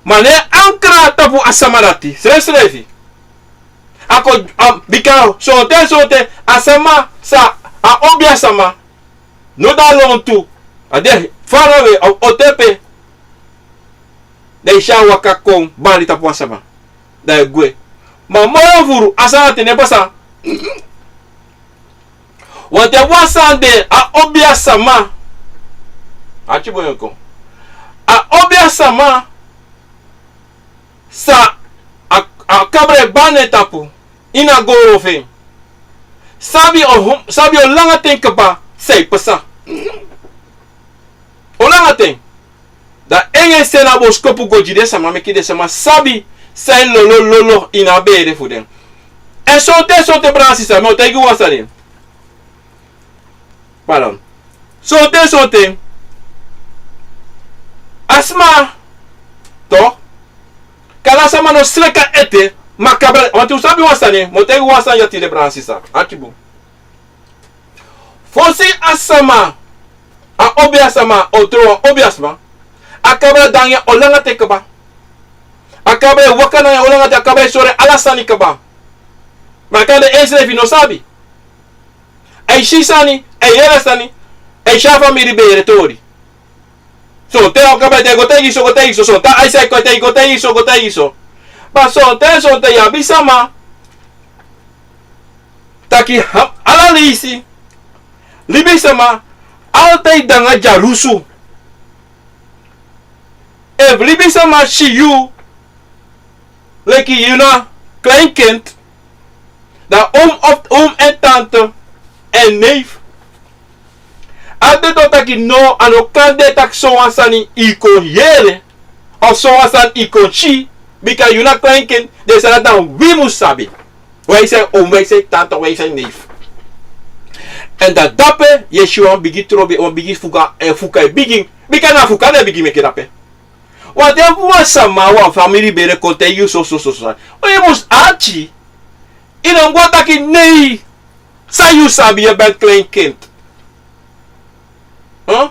Ma no e ankra tapu a sama dati srefsrefi. A kon, a, bika sonten, sonten, a sama san, a obiasama no de na lontu, a de farawe, a o tepe. Dan yu si a waka kon bari tapu wan sama, dan a e gwe. Ma moro furu a sani dati no e pasa. Want te wan sani de, a obiasama, arki bun, yu e kon, a obiasama san a, a kabra e bari na en tapu ini a goro fu en, sabi o, sabi o langa ten kaba san e pasa. O langa ten. Dan en e seni a boskopu go gi den sama, meki den sama sabi san e lolo, lolo ini a bere fu den. Èn sonten, sonten, brada, sisa, mi o taigi wan sani. Pardon. Sonten, sonten, a sma, toch, kande a sama no sreka ete, ma kabra, want un sabi wan sani, mi o taigi wan sani ya tide, brada, sisa. Arki bun. Fosi a sama, a obiasama o tron wan obiasma, a kabra de nanga en o langa ten kaba. A kabra e waka nanga en o langa ten, a kabra e sori en ala sani kaba. Ma kande ensrefi no sabi. A e si sani, a e yere sani, a e si a famiri bere tori. Sonten a kabra e taigi, go taigi so, go taigi so, sonten a e si a e kon taigi, go taigi so, go taigi so. Ma sonten, sonten yu abi sama taki, ha, ala leisi, libisama altijd de nanga dyalusu. Efu libisama si yu, leki yu na kleinkind, dan oom of, oom en tante en neef. A de toch taki no, a no kan de taki sowan sani yu kon yere, of sowan sani yu kon si, bika yu na kleinkind, den sani dati na wi mus sabi. Wi e si oom, wi e si tante, wi e si neef. Èn dan drape yu e si wan bigi trobi, wan bigi fuka, eh, fuka e bigin. Bika na fuka den e bigin meki drape. Want efu wan sama, wan famiri bere kon taigi yu so, so, so, so, yu mus arki. Yu no mus go taki nei. San yu sabi, yu ben kleinkind. Huh?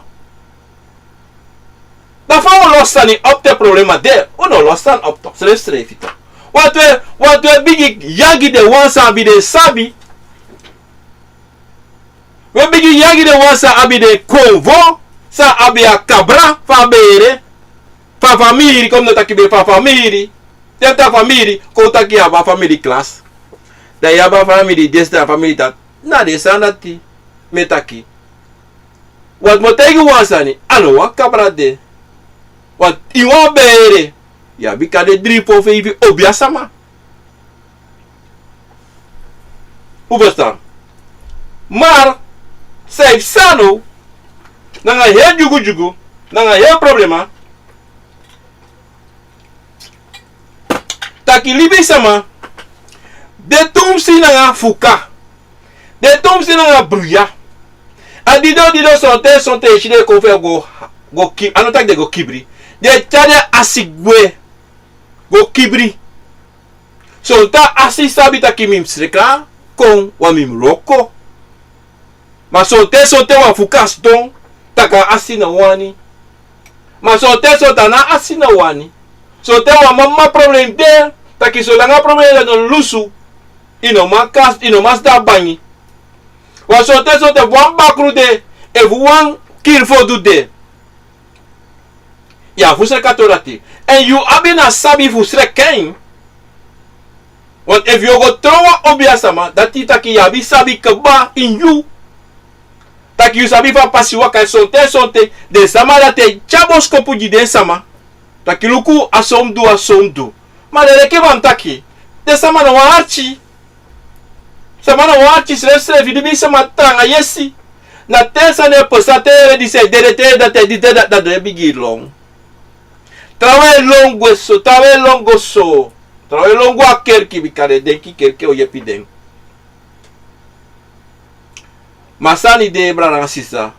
Dan fa un o losi sani op te problema de, un no o losi sani op toch, srefsrefi toch. Want wi, want wi e bigin yagi den wan san abi den sabi. Wi e bigin yagi den wan san abi den konfo, san abi a kabra fu a bere, fu a famiri, kon mi no taki bere, fu a famiri. Te mi taki famiri, kon un taki yu abi a famiri klas. Dan yu abi a famiri disi, dan a famiri dati. Na den sani dati mi e taki. Want mi o taigi wan sani, a no wan kabra de. Want yu wan bere, yu abi kande dri, fo, feifi obiasama. Un ferstan? Maar san yu e si now, nanga heri dyugudyugu, nanga heri problema, taki libisama de tumsi nanga fuka, de tumsi nanga bruya. A didon, didon, sonten, sonten yu e si den e kon fu go, go ki-, a no taki den go kibri. Den e tyari den asi gwe go kibri. Sonten a asi sabi taki mi mus sreka kon, want mi mus wroko. Ma sonten sonten wan fu kan sidon taki a asi no wani. Ma sonten sonten a no asi no wani. Sonten wan mama problem de, taki solanga problem de no lusu. I no man kas, i no man sidon a bangi. Wan sonten sonten fu wan bakru de, efu wan kiri fodu de, yu abi fu sreka tori dati. Èn yu abi na sabi fu sreka en. Want efu yu o go tron wan obiasama, dati taki yu abi sabi kaba ini yu. Taki yu sabi fa a pasi waka. Èn sonten sonten den sama dati e tyari boskopu gi den sama. Taki luku, a so mi du, a so mi du. Ma den leki fa mi taki, den sama no wani arki. Sama no wani arki srefsrefi, libisama tranga yesi. Na te sani e pasa, te yu yere disi e dede, te yu yere dati e dede, dati den e bigin lon. Trawan e lon gwe so, trawan e lon go so. Trawan e lon go a kerki, bika den e denki kerki o yepi den. Ma sani de, brada nanga sisa.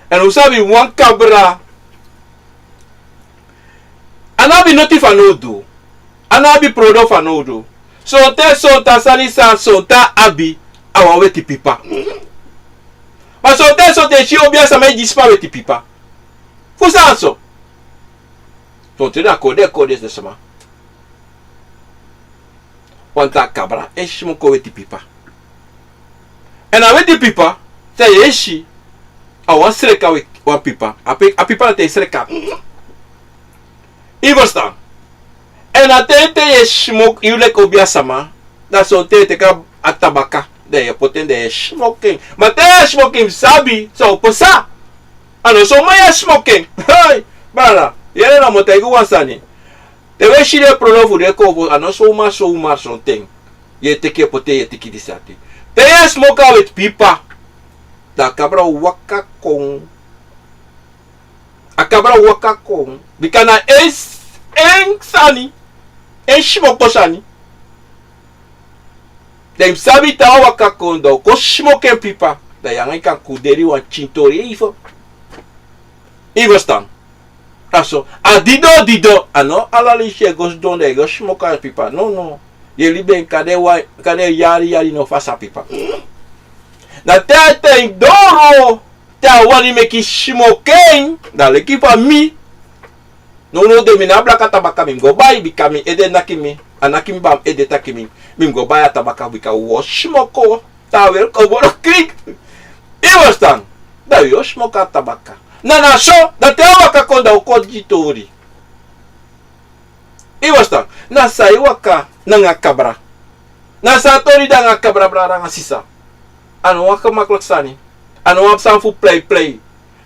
Èn un sabi wan kabra, a no abi noti fanowdu. A no abi prodo fanowdu. Sonten sonten a sani san sonten a abi, a wan weti pipa. Ma sonten sonten yu si obiasama e gi sma weti pipa. Fu san so? Sonten na kode kode den sama. Wan tra kabra e smoko weti pipa. Èn a weti pipa, san yu e si, a wan sreka weti, wan pipa. A pi-, a pipa dati e sreka. Yu ferstan? Èn a ten te yu e smoko, yu leki obiasama, dan sonten yu e teki a tabaka, dan yu e poti en, dan yu e smoko en. Ma te yu e smoko en, yu sabi san o pasa. A no so man yu e smoko en. Hei, brada, yere, na mi o taigi yu wan sani. Te wi e si den prodo fu den kowfosi, a no so man so man sonten. Yu e teki, yu e poti en, yu e teki disi ati. Te yu e smoko a weti pipa, dan a kabra o waka kon. A kabra o waka kon. Bika na en, en sani, en smoko sani. Dan yu mus sabi te a waka kon, dan o kon smoko en pipa. Dan yu nanga en kan kuderi wan pikin tori even. Yu ferstan? A so, a dido dido, a no ala leisi yu e go sidon dan yu e go smoko a pipa. No, no. Yu e libi en kande wan, kande yari yari, no fasi a pipa. Na te a ten doro, te a wani meki yu smoko en, dan leki fa mi. Nownow de mi no abi blaka tabaka, mi mus go bai, bika mi ede naki mi. A naki mi baka mi ede taki mi, mi mus go bai a tabaka, bika wi o smoko. Te a weri kon moro krin. Yu ferstan? Dan wi o smoko a tabaka. Na, na so, dan te a waka kon dan o kon gi tori. Yu ferstan? Na san e waka nanga kabra. Na san a tori de nanga kabra, brada nanga sisa. A no wan gemakliki sani. A no wan sani fu pleiplei.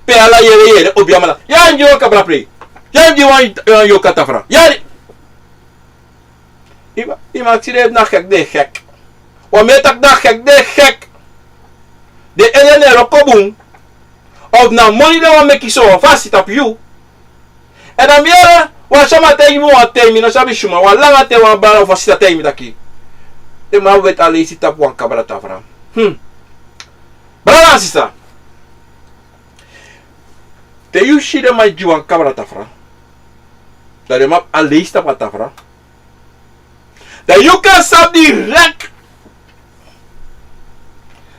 Pe ala yere yere obiasama. Yari, mi gi wan kabra prei. Yari, mi gi wan, wan yoka tafra. Yari. Yu man, yu man si den na gek, den gek. Wan mi e taki na gek, den gek. Den ede no e wroko bun. Of na moni den wani meki so, wan fasi tapu yu. Èn dan mi yere wan sama taigi mi wan ten, mi no sabi suma, wan langa ten, wan brada fu a sisa taigi mi taki, den man weti a leisi tapu wan kabra tafra. Hmm. Brada nanga sisa, te yu si den man e gi wan kabra tafra, dan den man abi a leisi tapu a tafra. Dan yu kan sabi direct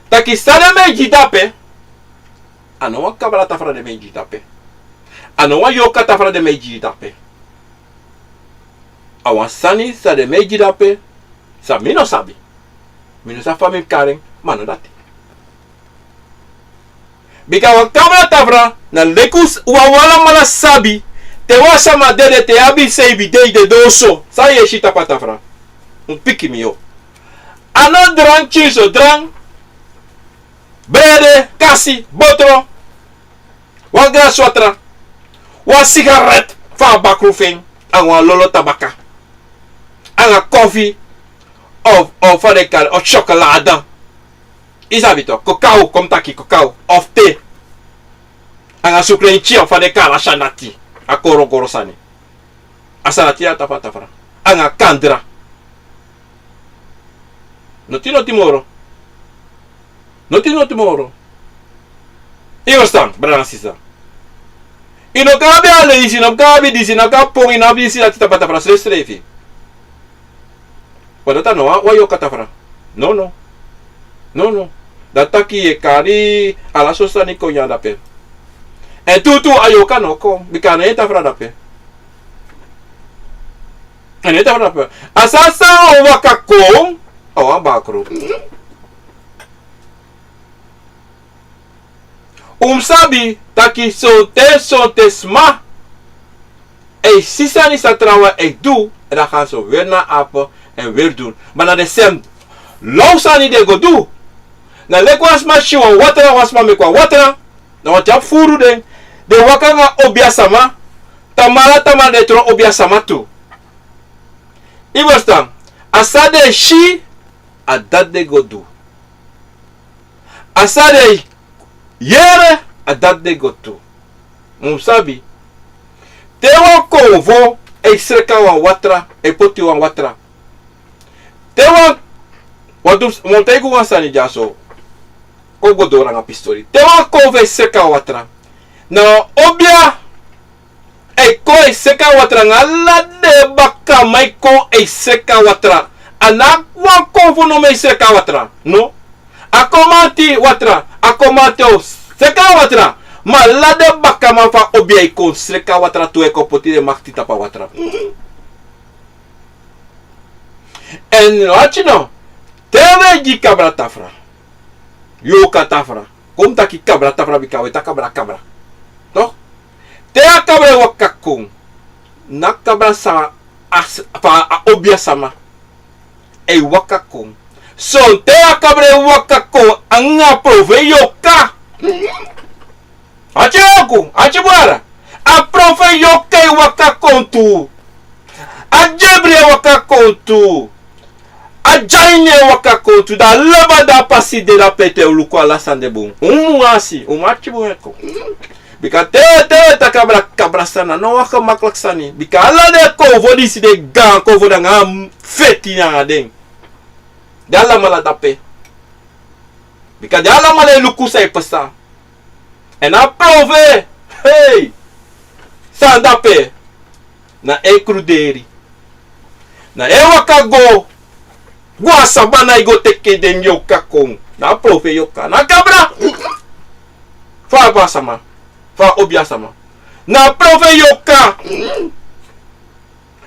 taki san den man e gi dape, a no wan kabra tafra den man e gi dape. A no wan yoka tafra den man e gi dape. A wan sani san den man e gi dape, san mi no sabi. Mi no sabi fa mi kari en, ma no dati. Bika wan kabra tafra, na leki un s-, wan, wan alamala sabi, te wan sama dede, te yu abi seibi dei, dede oso, san yu e si tapu a tafra? Un piki mi, yu. A no drank, kinso drank, brede, kasi, botro, wan glasi watra, wan sigaret fu a bakru fu en, anga wan lolo tabaka, anga kofi, of, of fa den e kari, of syokolade. Yu sabi tok, kokau, kon mi taki kokau, of te. Anga sukrenki, of fa den e kari a sani dati, a korokoro sani. A sani dati de a tapu a tafra. Anga kandra. Noti noti moro. Noti noti moro. Yu ferstan, brada nanga sisa? Yu no kan abi a leisi, yu no kan abi disi, yu no kan pon, yu no abi disi, dati tapu a tafra srefsrefi. Wan dati a no wan, wan yoka tafra. No, no. No, no. Dan taki yu e kari ala so sani kon nyan dape. Èn tutu a yoka no kon, bika a no en tafra dape. A no en tafra dape. A san san o waka kon, a wan bakru. Un mus sabi taki sonten sonten sma e si sani san trawan e du, èn dan gaan so weri na ape èn weri du. Ma na den sem law sani den go du. Na leki wan sma si wan watra, wan sma meki wan watra, na wan tyari furu den. Den waka nanga obia sama, tamara tamara den tron obia sama tu. Yu ferstan? A san den si, a dati den go du. A san den yere, a dati den go tu. Un sabi, te wan konfo e sreka wan watra, e poti wan watra. Te wan, wan du, wan taigi wan sani dyaso. Kon go doro nanga pistori. Te wan konfo e sreka watra, na obia e kon e sreka watra nanga ala den bakaman e kon e sreka watra. A no wan konfo nomo e sreka watra, no. A kon manti watra, a kon manti o sreka watra. Ma ala den bakaman fu a obia e kon sreka watra tu, e kon poti den makiti tapu a watra. Èn no ati no, te wi e gi kabra tafra, yoka tafra. Kon mi taki kabra tafra bika wi e taki kabra kabra. Toch? Te a kabra e waka kon, na kabra san a s-, fu a obia sama e waka kon. Sonten a kabra e waka kon anga profeiti yoka. Ati yoku, ati bwara. A profeiti yoka e waka kon tu. A dyebri e waka kon tu. A dyaini e waka kon tu. Dan a laba dan a pasi de dape te un luku ala sani de bun. Un mu si, un mu ati bun e kon. Bika te, te, te kabra, kabra sani, a no wan gemakkelijk sani. Bika ala den konfo disi, den gaan konfo nanga a feti nanga den. Den alamala dape. Bika den alamala e luku san e pasa. Èn a profeiti, hei, san dape, na en kruderi. Na en waka go, go a sabana e go teki den yoka kon. Na a profeiti yoka. Na kabra. Fu a obia sama. Fu a obia sama. Na a profeiti yoka.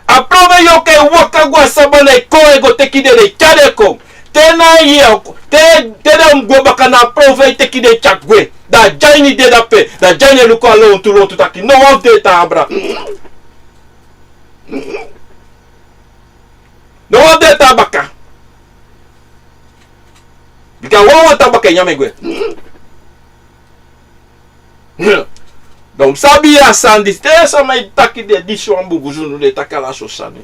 A profeiti yoka e waka go a sabana e kon, e go teki den, den e tyari den kon. Te na yu, te, te den mu gwe baka, na a profeiti e teki den e tyari gwe. Dan a dyaini de dape, dan a dyaini e luku a lontu lontu taki no wan fu den e tan abra. No wan fu den e tan baka. Bika wan wan tan baka e nyan en gwe. Dan un sabi a sani disi, te sama e taki den disi wan bunbun sunu, den e taki ala so sani.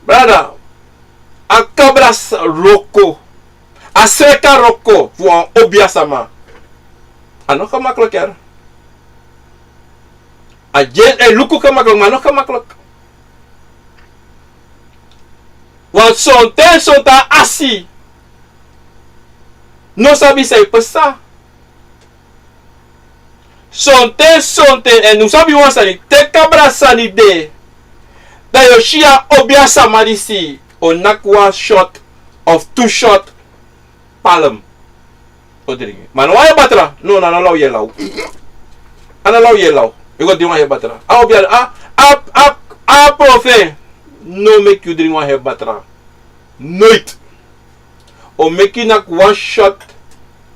Brada, a kabra sa-, wroko, a sreka wroko fu wan obia sama, a no gemakkelijk, hè. A dye e luku gemakkelijk, ma a no gemakkelijk. Want sonten, sonten a asi no sabi san e pasa. Sonten, sonten, èn un sabi wan sani, te kabra sani de, dan yu o si a obia sama disi o naki wan shot of tu shot palm. O dringi. Ma a no wan heri batra. No, no, a no law yu e law. A no law yu e law. Yu go dringi wan heri batra. A obia, a, a, a, a profeiti no meki yu dringi wan heri batra. Noiti. O meki yu naki wan shot,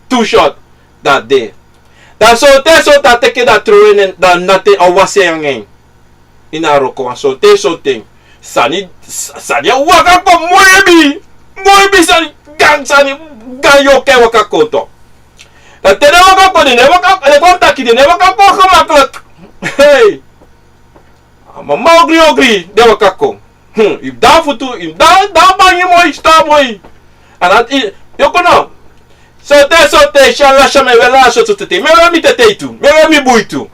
tu shot, dan a de. Dan sonten, sonten a teki en, dan a trowe en, dan a nati en, a wasi en nanga en ini a wroko. Want sonten, sonten sani, sa-, sani e waka kon moi ebi, moi ebi sani, gaan sani, gaan yoka e waka kon tu. Dan te den waka kon, den e waka, den kon taki den e waka kon gemakkelijk. Hei. A mama ogri ogri den waka kon. Hmm, yu dati futu, yu dati, dati bangi moi, stan moi. A dati, yu kon no. Sonten, sonten, si ala sama e weri ala sortu tete. Mi e weri mi tete tu, mi e weri mi bui tu.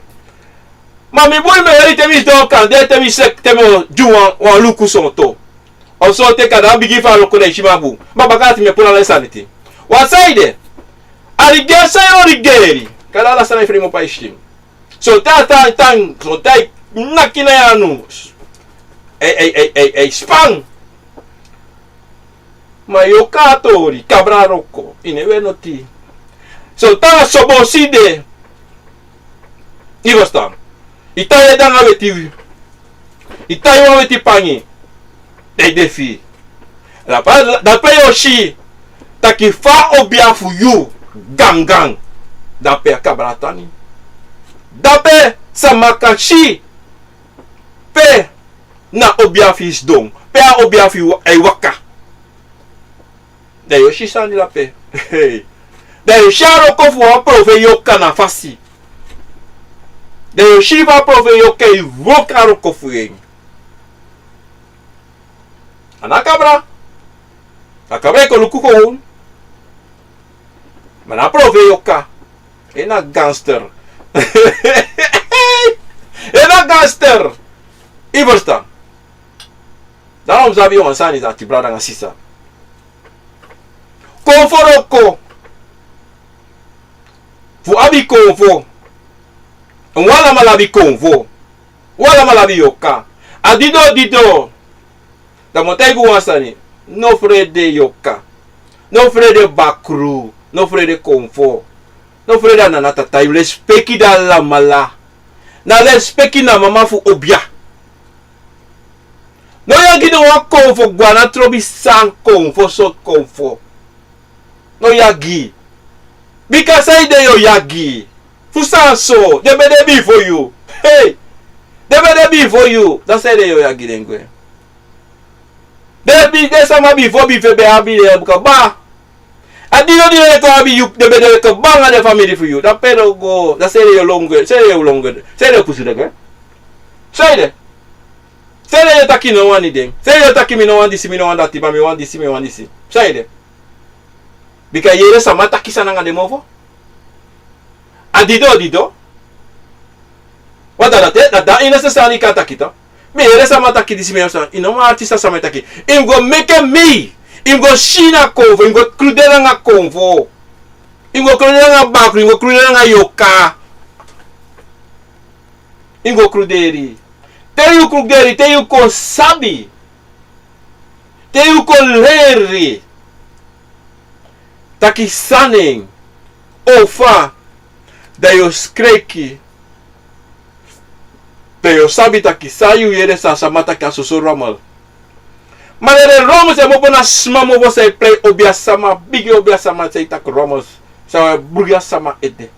Ma mi bui mi e weri te mi sidon kande, te mi seki, te mi o du wan, wan luku sonten. Of sonten kande a bigin fu a wroko, dan yu si mi a bun. Ma baka dati mi e puru ala sani ete. Wan saide, a rigeri san yu o rigeri, kande ala sani e fremu pe a yu si. Sonten a tan, tan, sonten a e naki na yu anu. Ei, ei, ei, ei, ei, span. Ma yu o kon a tori, kabra wroko, yu no e weri noti. So tan a sobo si de. Yu ferstan? Yu tan yu ede nanga weti wi. Yu tan yu wan weti pangi. Dan yu de fii. Dape, dape yu o si taki fa a obia fu yu gangan. Dape a kabra tan. Dape sama kan si pe na obia fu yu sidon, pe a obia fu yu e waka. Dan yu o si sani dape. Dan yu o si a wroko fu wan profeiti yoka na fasi. Dan yu o si fa a profeiti yoka e wroko a wroko fu en. A na kabra. A kabra e kon luku kon. Ma na profeiti yoka. En na gangster. En na gangster. Yu ferstan? Dan un mus sabi wan sani dati, brada nanga sisa. Konfo wroko. Fu abi konfo. Un alamala abi konfo. Un alamala abi yoka. A didon didon. Dan mi o taigi un wan sani. No frede yoka. No frede bakru. No frede konfo. No frede a nana tata. Yu lespeki den alamala. Na lespeki na mama fu obia. No yagi no wan konfo gwana trobi san konfo so konfo. No yagi. Bika saide yu o yagi? Fu san so? Den ben de bifo yu. Hei. Den ben de bifo yu. Dan saide yu o yagi den gwe? Den bi, den sama bifo bifo ben abi den kaba. A didon didon den kon abi yu, den ben de kaba nanga den famiri fu yu. Dan pe den o go? Dan saide yu o lon gwe? Saide yu o lon gwe? Saide yu o pusu den gwe? Saide? Saide yu o taki no wani den? Saide yu o taki mi no wani disi, mi no wani dati, ma mi wani disi, mi wani disi? Saide? Bika yu yere sama taki san nanga den mofo. A didon didon. Wan dati, dati, dati, yu no sa sani kan taki tu. Mi yere sama taki disi, mi yere sama, yu no man artist, sama e taki. Yu mus go meke mi. Yu mus go si na konfo, yu mus go kruderi nanga konfo. Yu mus go kruderi nanga bakru, yu mus go kruderi nanga yoka. Yu mus go kruderi. Te yu kruderi, te yu kon sabi. Te yu kon leri. Taki san nen, o fa, dan yu o skreki. Dan yu o sabi taki san yu yere san sama taki a soso rommel. Ma na den rommels e mopo na sma mofo san e prei obia sama, bigi obia sama san e taki rommels. San e bruya sama ede.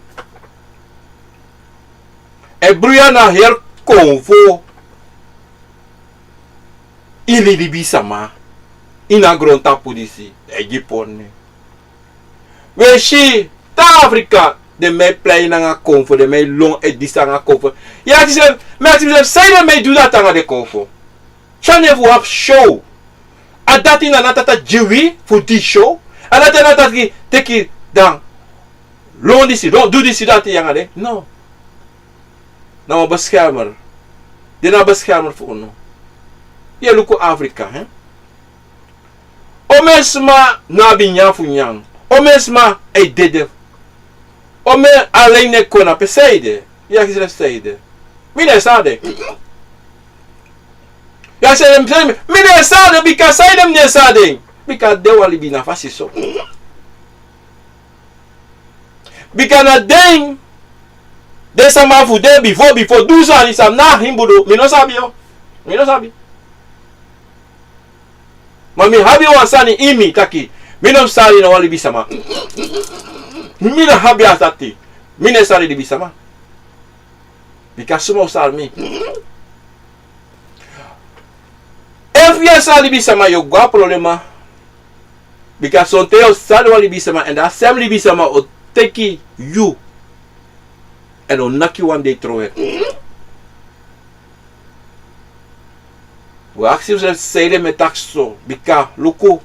E bruya na heri konfo. Ini libisama, ini a grontapu disi, e gi poni. We si, te na Afrika, den man e prei nanga konfo, den man e lon e disi nanga konfo. Yu akisi mi, mi akisi mi srefi, san den man e du dati nanga den konfo? San den fu abi show? A dati na a tata gi wi fu disi show? A dati na a tata taki, teki dan lon disi, lon, du disi, dati nanga den? No. Na wan beschermer. Den na beschermer fu unu. Yu e luku Afrika, hè? Omeni sma no abi nyan fu nyan. Omeni sma e dede. Omeni alen no e kon na pe. Saide? Yu akisi srefi saide. Mi no e sabi. Yu akisi srefi, mi no e sabi, bika saide mi no e sabi? Bika den wan libi na fasi so. Bika na den, den sama fu den bifo, bifo du sani san na heri bun, mi no sabi o. Mi no sabi. Ma mi abi wan sani ini mi taki, mi no sari na wan libisama. Mi no abi a dati. Mi no e sari libisama. Bika suma o sari mi? Efu yu e sari libisama, yu o go na problema. Bika sonten yu o sari wan libisama, èn dan a sem libisama o teki yu. Èn o naki wan dei trowe. We akisi wi srefi saide mi e taki so, bika luku.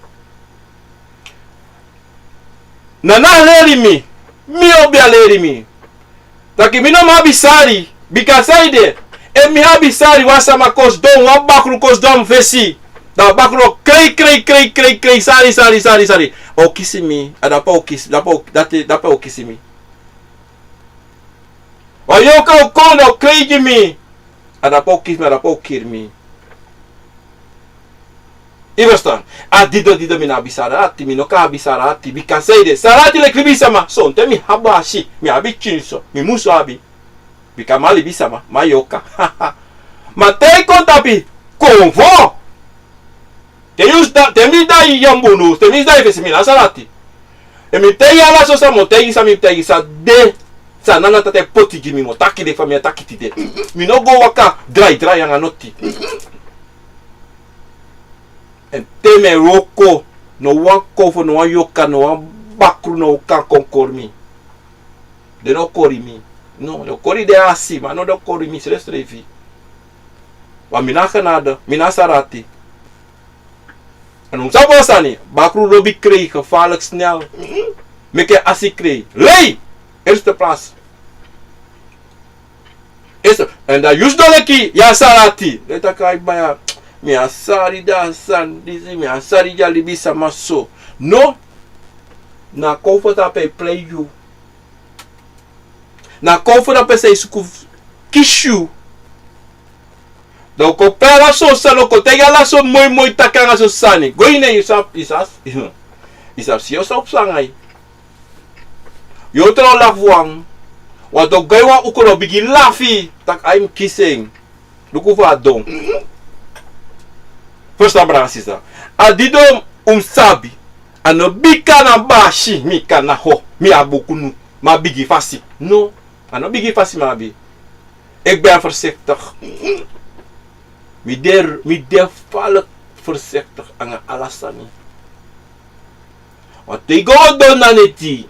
Na a leri mi, mi obia leri mi. Taki mi no man abi sari, bika saide? Efu mi abi sari, wan sama kon sidon, wan bakru kon sidon na mi fesi. Dan a bakru o krei, krei, krei, krei, krei, sari, sari, sari, sari. O kisi mi, a dape o kisi, dape o, dati, dape o kisi mi. Wan yoka o kon, dan o krei gi mi. A dape o kisi mi, a dape o kiri mi. Yu ferstan? A dido dido mi no abi sari ati, mi no kan abi sari ati. Bika sanede? Sari ati leki libisama. Sonten mi abi a si, mi abi pikin so, mi musu abi. Bika mi na libisama, mi na yorka. Ma te yu kon tapu konfo, te yu si da, te mi si da yu yambu no, te mi si da yu fesi, mi no abi sari ati. Èn mi taigi ala so san mi o taigi, san mi taigi, san de, san Nana Tata e poti gi mi, mi o taki de fa mi e taki tide. Mi no go waka drai drai anga noti. Èn te mi e wroko, no wan konfo, no wan yorka, no wan bakru no kan kon kori mi. Den no kori mi. No, den o kori den asi, ma no den o kori mi srefsrefi. Ma mi no abi genade, mi no abi sari ati. Èn un sabi wan sani, bakru lobi krei, gevaarlijk snel. Meki en asi krei. Lei! Eerste plaats. Eerste. Èn dan yu sidon leki yu abi sari ati. Dan yu taki: "Ai baya, mi abi sari, dan sani disi, mi abi sari, yu a libisama so." No. Na konfo tapu e prei yu. Na konfo na pe san yu suku kisi yu. Dan un kon prei ala so sani, un kon taigi ala so moi moi taki anga so sani. Go ini en, yu sa, yu sa, yu sa si yu so psa anga yu. Yu o tron lafu wan, want o go ini wan uku, dan o bigin lafu taki: "Ai, mi kisi en." Luku fa a don. Ferstan, brada sisa. A didon un mus sabi. A no bika na basi mi kan na ho, mi abi kunu, mi abi bigi fasi. No, a no bigi fasi mi abi. Ik ben voorzichtig. Mi de, mi de falek voorzichtig anga ala sani. Want te yu go doro na neti,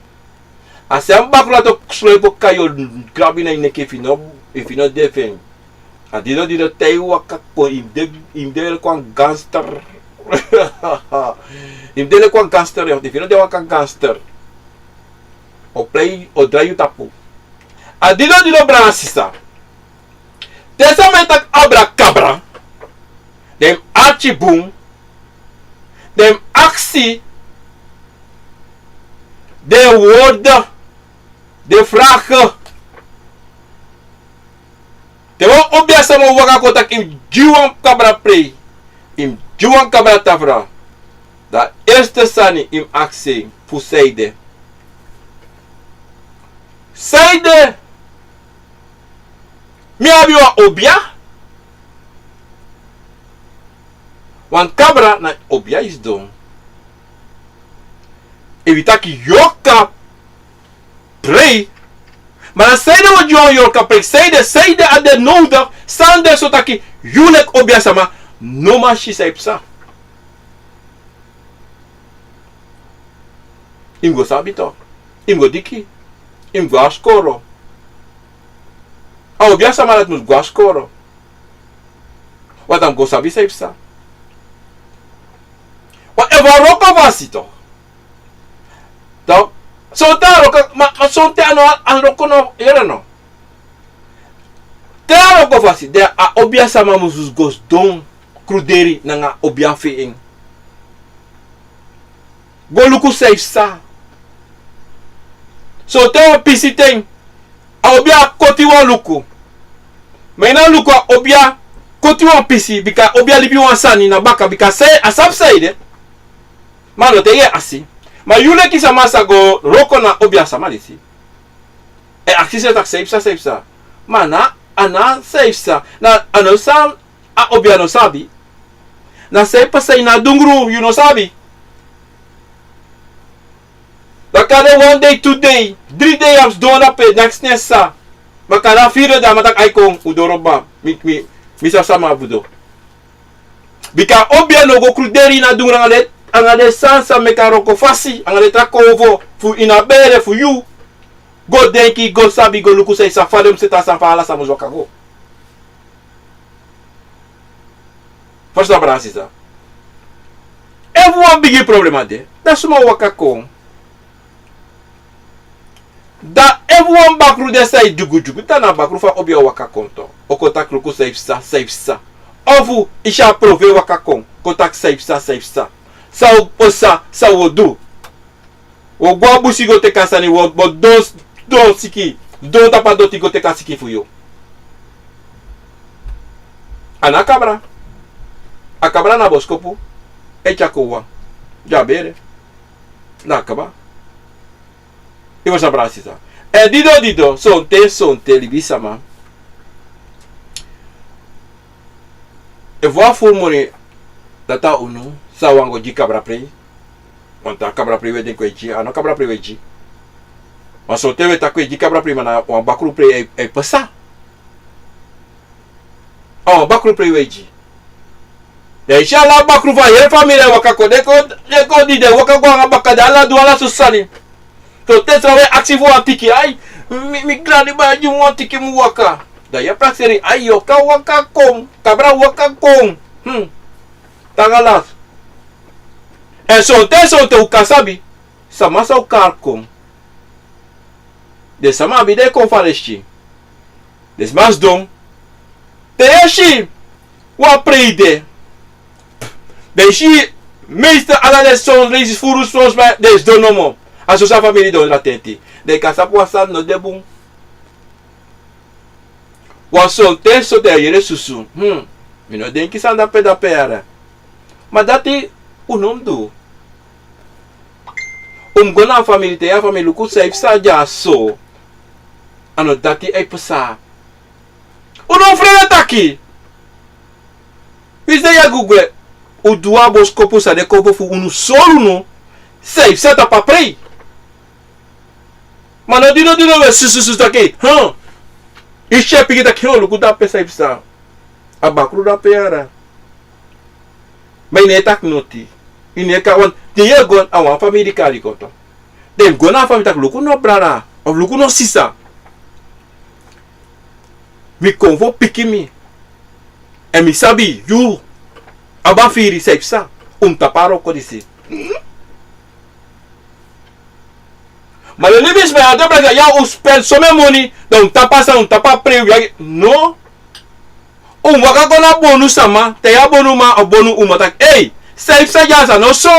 a sani bakru dati o sloipi kon, yu o grabi na yu neki efu yu no, efu yu no de fu en. A didon didon te yu waka kon, yu mus de, yu mus de leki wan gangster. Yu mus de leki wan gangster, yu, efu yu no de wan gangster, o prei, o drai yu tapu. A didon didon, brada sisa. Te sama e taki abrakabra, den mus arki bun, den mus aksi, den mus worde, den mus frage. Te wan obiasama waka kon taki yu mus gi wan kabra prei, yu mus gi wan kabra tafra, dan eerste sani yu mus aksi en fu sanede. Sanede mi abi wan obia? Wan kabra na obia yu sidon. Efu yu taki yorka prei, ma na sanede wi o gi wan yorka prei? Sanede, sanede a de nodig, san de so taki yu leki obiasama no man si san yu psa? Yu mus go sabi toch. Yu mus go diki. Yu mus go na skoro. A obiasama dati mus go na skoro. Want a mus go sabi san yu psa. Want efu a wroko fasi toch. Donc, sonten a wroko, ma, ma sonten a no, a wroko no, yere no. Te a wroko fasi, dan a obiasama musu go sidon kruderi nanga obia fu en. Go luku san yu psa. Sonten wan pisi ten, a obia koti wan luku. Ma yu no luku a obia koti wan pisi, bika a obia libi wan sani na baka, bika san, a sabi san ede. Ma a no taigi en asi. Ma yu leki sama sa go wroko na obiasama disi, e aksi srefi taki san yu psa, san yu psa. Ma a no, a no san yu psa. Na, a no san a obia no sabi. Na san yu pasa ini a dungru yu no sabi. Baka de wan dei, tu dei, dri dei yu abi sidon dape, neks neks sa. Baka na firi dei a man taki ai kon, un doro ba, mi, mi, mi sabi sama a budo. Bika obia no go kruderi ini a dungru anga den, anga den sani san meki a wroko fasi, anga den tra konfo fu ini a bere fu yu. Go denki, go sabi, go luku san yu sa, fa den mus seti a sani fa ala sani mus waka go. Ferstan, brada sisa. Efu wan bigi problema de, dan suma o waka kon. Dan efu wan bakru de san e dyugudyugu, dan na bakru fu a obia o waka kon toch. O kon taki luku san yu psa, san yu psa. Ofu yu si a prove waka kon, kon taki san yu psa, san yu psa. San wi o, san wi o du. Wi o go a busi go teki a sani, wi o, wi o don, don siki, don tapu a doti go teki a siki fu yu. A no a kabra. A kabra na boskopu. e tyari kon wawan. Di a bere. Na kaba. Yu mus sabi, brada, sisa. Èn dido dido, sonten sonten libisama, efu wan furu moni, dati a unu san wan go gi kabra prei. Want a kabra prei we denki we gi, a no kabra prei we gi. Ma sonten we taki we gi kabra prei, ma na wan bakru prei e, e pasa. A wan bakru prei we gi. Den e si ala bakru fu a heri famiri e waka kon. Den kon, den kon di den waka go nanga baka, den ala du ala soso sani. Sonten san we aksi fu wan tiki, ai, mi, mi grani baya gi mi wan tiki, mi waka. Dan yu e prakseri, ai, yu o kan waka kon, kabra waka kon. Hmm. Taanga lasi. Èn sonten sonten un kan sabi sama san un kari kon. Den sama abi den kon fu a lesi. Den sma sidon. Den e si wan prei de. Den e si meeste ala den son leisi furu son sma den sidon nomo. A soso a famiri don dati eti. Den kan sabi wan sani no de bun. Wan sonten sonten a yere susu. Hmm. Mi no denki san dape dape yara. Ma dati un no mus du. Un mus go na a famiri, te yu a famiri luku san e psa dyaso. A no dati e psa. Un no frede taki. Wi si den yagi un gwe. Un du wan boskopu san de kon fu unu sori unu san e psa tapu a prei. Ma no dino dino we susu susu taki, huh? I si e piki taki, huh, luku dape san e psa. A bakru dape yara. Ma i no e taki noti. I no e kan wan, te yu e go a wan famiri kari kon to. Den go na a famiri taki luku no brada, of luku no sisa. Mi kon fu piki mi. Èn mi sabi yu abi a firi san e psa. Un mus tapu a wroko disi. Ma den libisma ya, den brada ya, un spen somen moni, dan un tapu a sani, un tapu a prei, un yagi. No. Un waka go na bonu sama, te yu a bonu man of bonu uma taki, ei, san e psa dyaso a no so.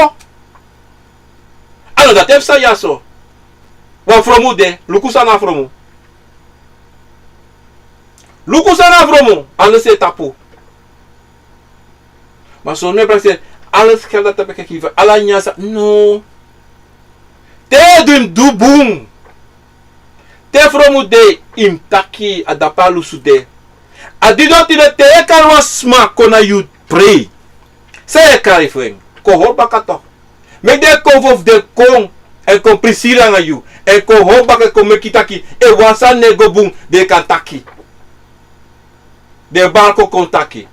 A no dati e psa dyaso. Wan fromu de, luku san na fromu. Luku san na fromu, a no si e tapu. Ma son no e prakseri, ala skelda tapu e keki fu ala nyansa, no. Te yu e du, yu mus du bun. Te fromu de, yu mus taki, a dape a lusu de. A didon tide te yu e kari wan sma kon na yu prei. San yu e kari fu en? Kon hori baka tok. Meki den konfo fu den kon, èn kon prisiri nanga yu, èn kon hori baka, èn kon meki taki, efu wan sani no e go bun, den kan taki. Den bari kon kon taki.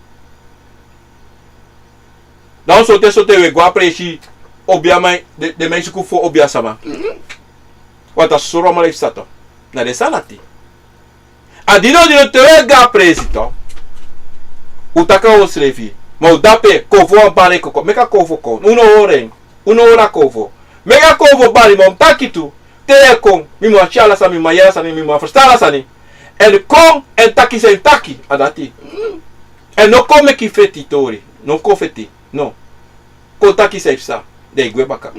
Dan sonten sonten we go a presi, obiaman, den, den man e suku fu obiasama. Wan ta sori wan man e psa to. Na den sani dati. A didon didon te we go a presi to. Un taki a unsrefi. Ma un dape, konfo wan bari kon kon. Meki a konfo kon. Un no hori en. Un no hori a konfo. Meki a konfo bari, ma un mus taki tu. Te yu e kon, mi mus si ala sani, mi mus yere ala sani, mi mus ferstan ala sani. Èn kon, èn taki san yu mus taki, a dati. Èn no kon meki feti tori. No kon feti. No. Kon taki san e psa. Dan yu gwe baka.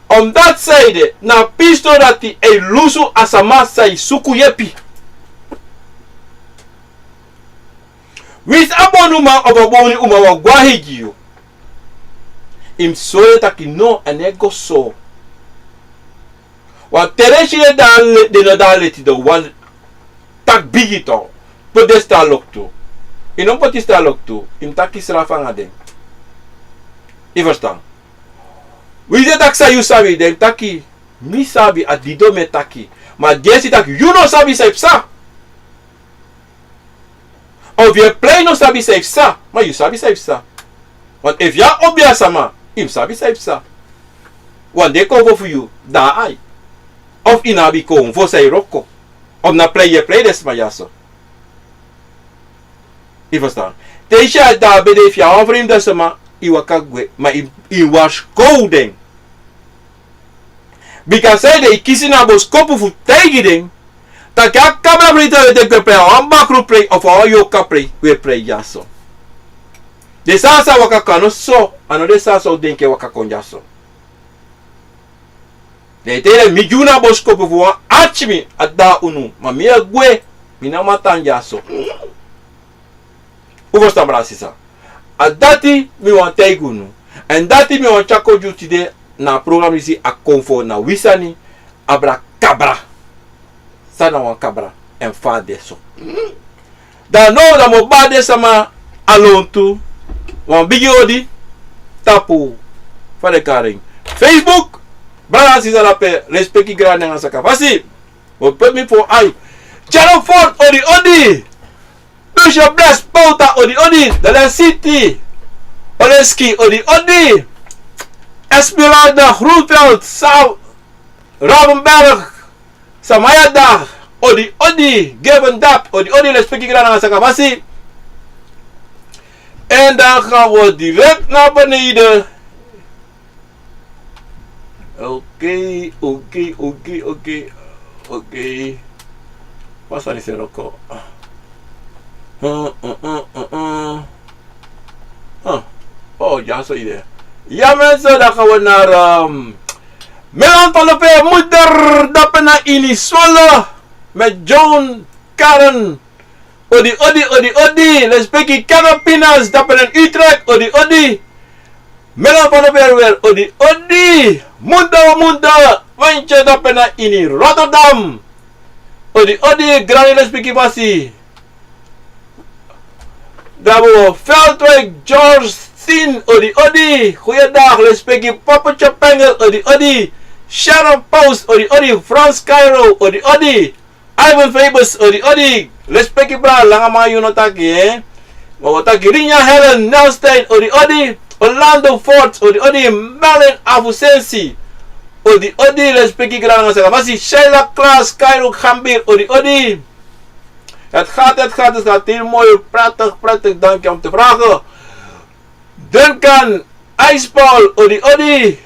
Omdati san ede, na a pisi tori dati e lusu a sama san e suku yepi. Winsi a bonuman of a boni uma wani go na hei gi yu, yu mus sori en taki no, a no e go so. Wan te den si den de a le-, den no de a leti, den wani taki bigi to. Poti den stan loktu. Yu no poti stan loktu, yu mus taki srafu nanga den. Yu ferstan? Winsi den taki san yu sabi, den taki, mi sabi, a didon mi e taki. Ma den si taki yu no sabi san e psa. Of yu e prei no sabi san e psa, ma yu sabi san e psa. Want efu yu a obiasama, yu mus sabi san e psa. Want den konfo fu yu, dan ai. Of yu no abi konfo san e wroko. Of na prei yu e prei den sma dyaso. Yu ferstan? Te yu si a dati, efu yu a wan fremde sama, yu waka gwe, ma yu, yu warskow den. Bika san ede, yu kisi na boskopu fu taigi den taki a kabra prei san we denki we prei, a wan bakru prei of a wan yorka prei we prei dyaso. Den sani san waka kon a no so, a no den sani san un denki e waka kon dyaso. Den e taigi den, mi gi unu a boskopu fu wan arki mi, a de na unu, ma mi e gwe, mi no man tan dyaso. Un ferstan, brada, sisa? A dati mi wani taigi unu. Èn dati mi wani tyari kon gi unu tide na a programa disi, a Konfo na wi sani. Abra kabra. San na wan kabra? Èn fa a de so? Dan now dan mi o bari den sama a lontu wan bigi odi tapu fa den kari en, Facebook. Brada, sisa, dape, respeki, grani nanga sakafasi. O poti mi fu ai. Tyaro Fort, odi odi. Dusha Blas Pouta, odi odi. Dada City, Oleski, odi odi. Esmeralda Groenveld, Sa Rabenberg, Samaya Dag, odi odi. Geven Dap, odi odi, respeki, grani nanga sakafasi. En dan gaan we direct naar beneden. Oké, oké, oké, oké. Oké. Pasa ni seroko. Uh, uh, uh, uh, uh. Huh. Oh, ya so ide. Ya, mensen, dan gaan we naar, ehm, Milan van der Veer, moeder, dape na ini Zwolle, met John Karen. Odi odi, odi odi. Respeki, Karen Pinas, dape na Utrecht, odi odi. Milan van der Veer, odi odi. Moeder, moeder, wentje, dape na ini Rotterdam. Odi odi, grani, respeki, fasi. Dabo Veldwijk, George Steen, odi odi. Goeiedag, respeki, Papa Chapengel, odi odi. Sharon Paus, odi odi. Frans Cairo, odi odi. Ivan Fabus, odi odi. Respeki, bra, langa man yu no taki, eh. Ma wi o taki Rinya Helen Nelstein, odi odi. Orlando Fort, odi odi. Merlin Afusensi, odi odi. Respeki, grani nanga sakafasi. Sheila Klaas, Cairo Gambir, odi odi. Het gaat, het gaat, het gaat heel mooi. Prachtig, prachtig. Dank je om te vragen. Duncan Iceball, odi odi.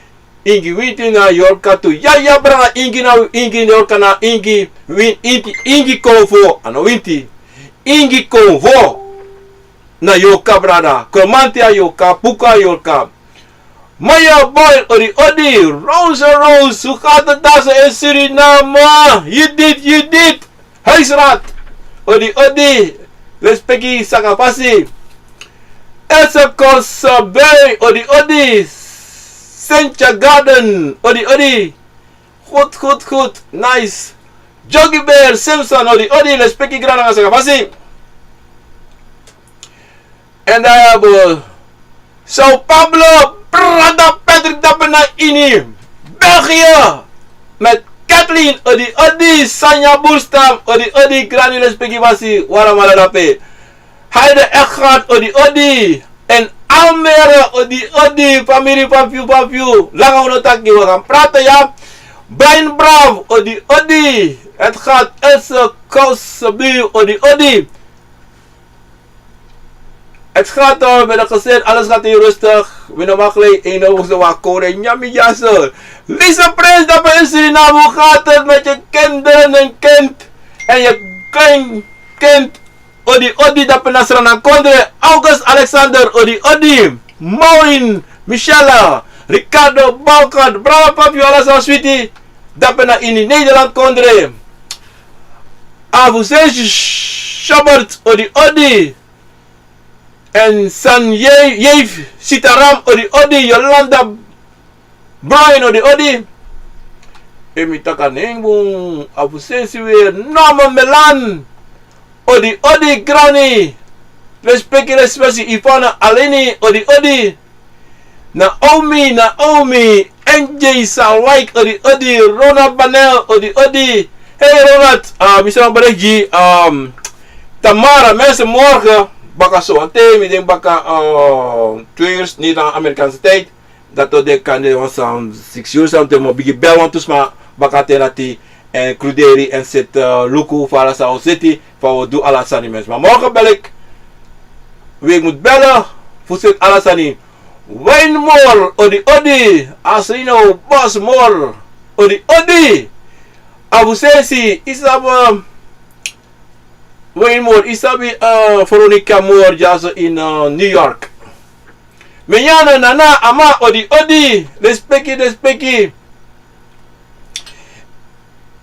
Ingi Winti na Yorka tu. Ya, ya, brada, Ingi na Ingi Yorka na Ingi Win-, Ingi, Ingi Konfo. A no Winti. Ingi Konfo. Na Yorka, brada. Kromanti a Yorka, Puka a Yorka. Maya Boy, odi odi. Rose Rose, hoe gaat het daar zo in Suriname? Judith, Judith. Huisraad, odi odi. Respeki, sakafasi. Ese Kosa Bay, odi odi. Sentia Garden, odi odi. Goed, goed, goed. Nice. Jogi Bear Simpson, odi odi. Respeki, grani nanga sakafasi. En dan hebben we Sao Paulo, brada Patrick, dape na ini België. Met Kathleen, odi odi. Sanya Boerstam, odi odi. Grani, respeki, fasi, walamala dape. Heide Eckhart, odi odi. En Almere, odi odi. Famiri, fanfiu, fanfiu. Langa wi no taki, we gaan praten, ya. Brian Braaf, odi odi. Het gaat, Else Kosebu, odi odi. Het gaat, eh, met het gezin, alles gaat heel rustig. We nog maar gelijk een hoogste wat koren. Nyami Jassen. Lisa Prins, dape in Suriname. Hoe gaat het met je kinderen en kind? En je kleinkind? Odi odi, dape na Sranan Kondre. August Alexander, odi odi. Maureen, Michelle, Ricardo, Balkan, brada Papi, alles a switi. Dape na ini Nederland Kondre. Afusensi Schobert, odi odi. En San Ye-, Yeif Sitaram, odi odi. Yolanda Brian, odi odi. Emi taka nen bun, Afusensi weer, Norman Melan, odi odi. Grani, respeki, respeki, Ivana Alini, odi odi. Naomi, Naomi, N J Salwaik, odi odi. Ronald Banel, odi odi. Hey Ronald, ah, mi sema berichtje, ehm, Tamara, mensen, morgen, baka so, want mi denk baka, eh, twee uur, niet aan Amerikaanse tijd. Dat we de kan de wan sam six uur sam te mo bigi bel wan tu sma baka ten dati. En kruderi en sit, eh, luku fu ala san o seti, fa o du ala sani, mensen. Maar morgen bel ik. Wie ik moet bellen, fu sit ala sani. Wayne Moore, odi odi. Asino Boss Moore, odi odi. Afusensi, Isabel. Wayne Moore, yu sabi, eh, Veronica Moore, dyaso in, eh, New York. Menyana Nana Ama, odi odi, respeki, respeki.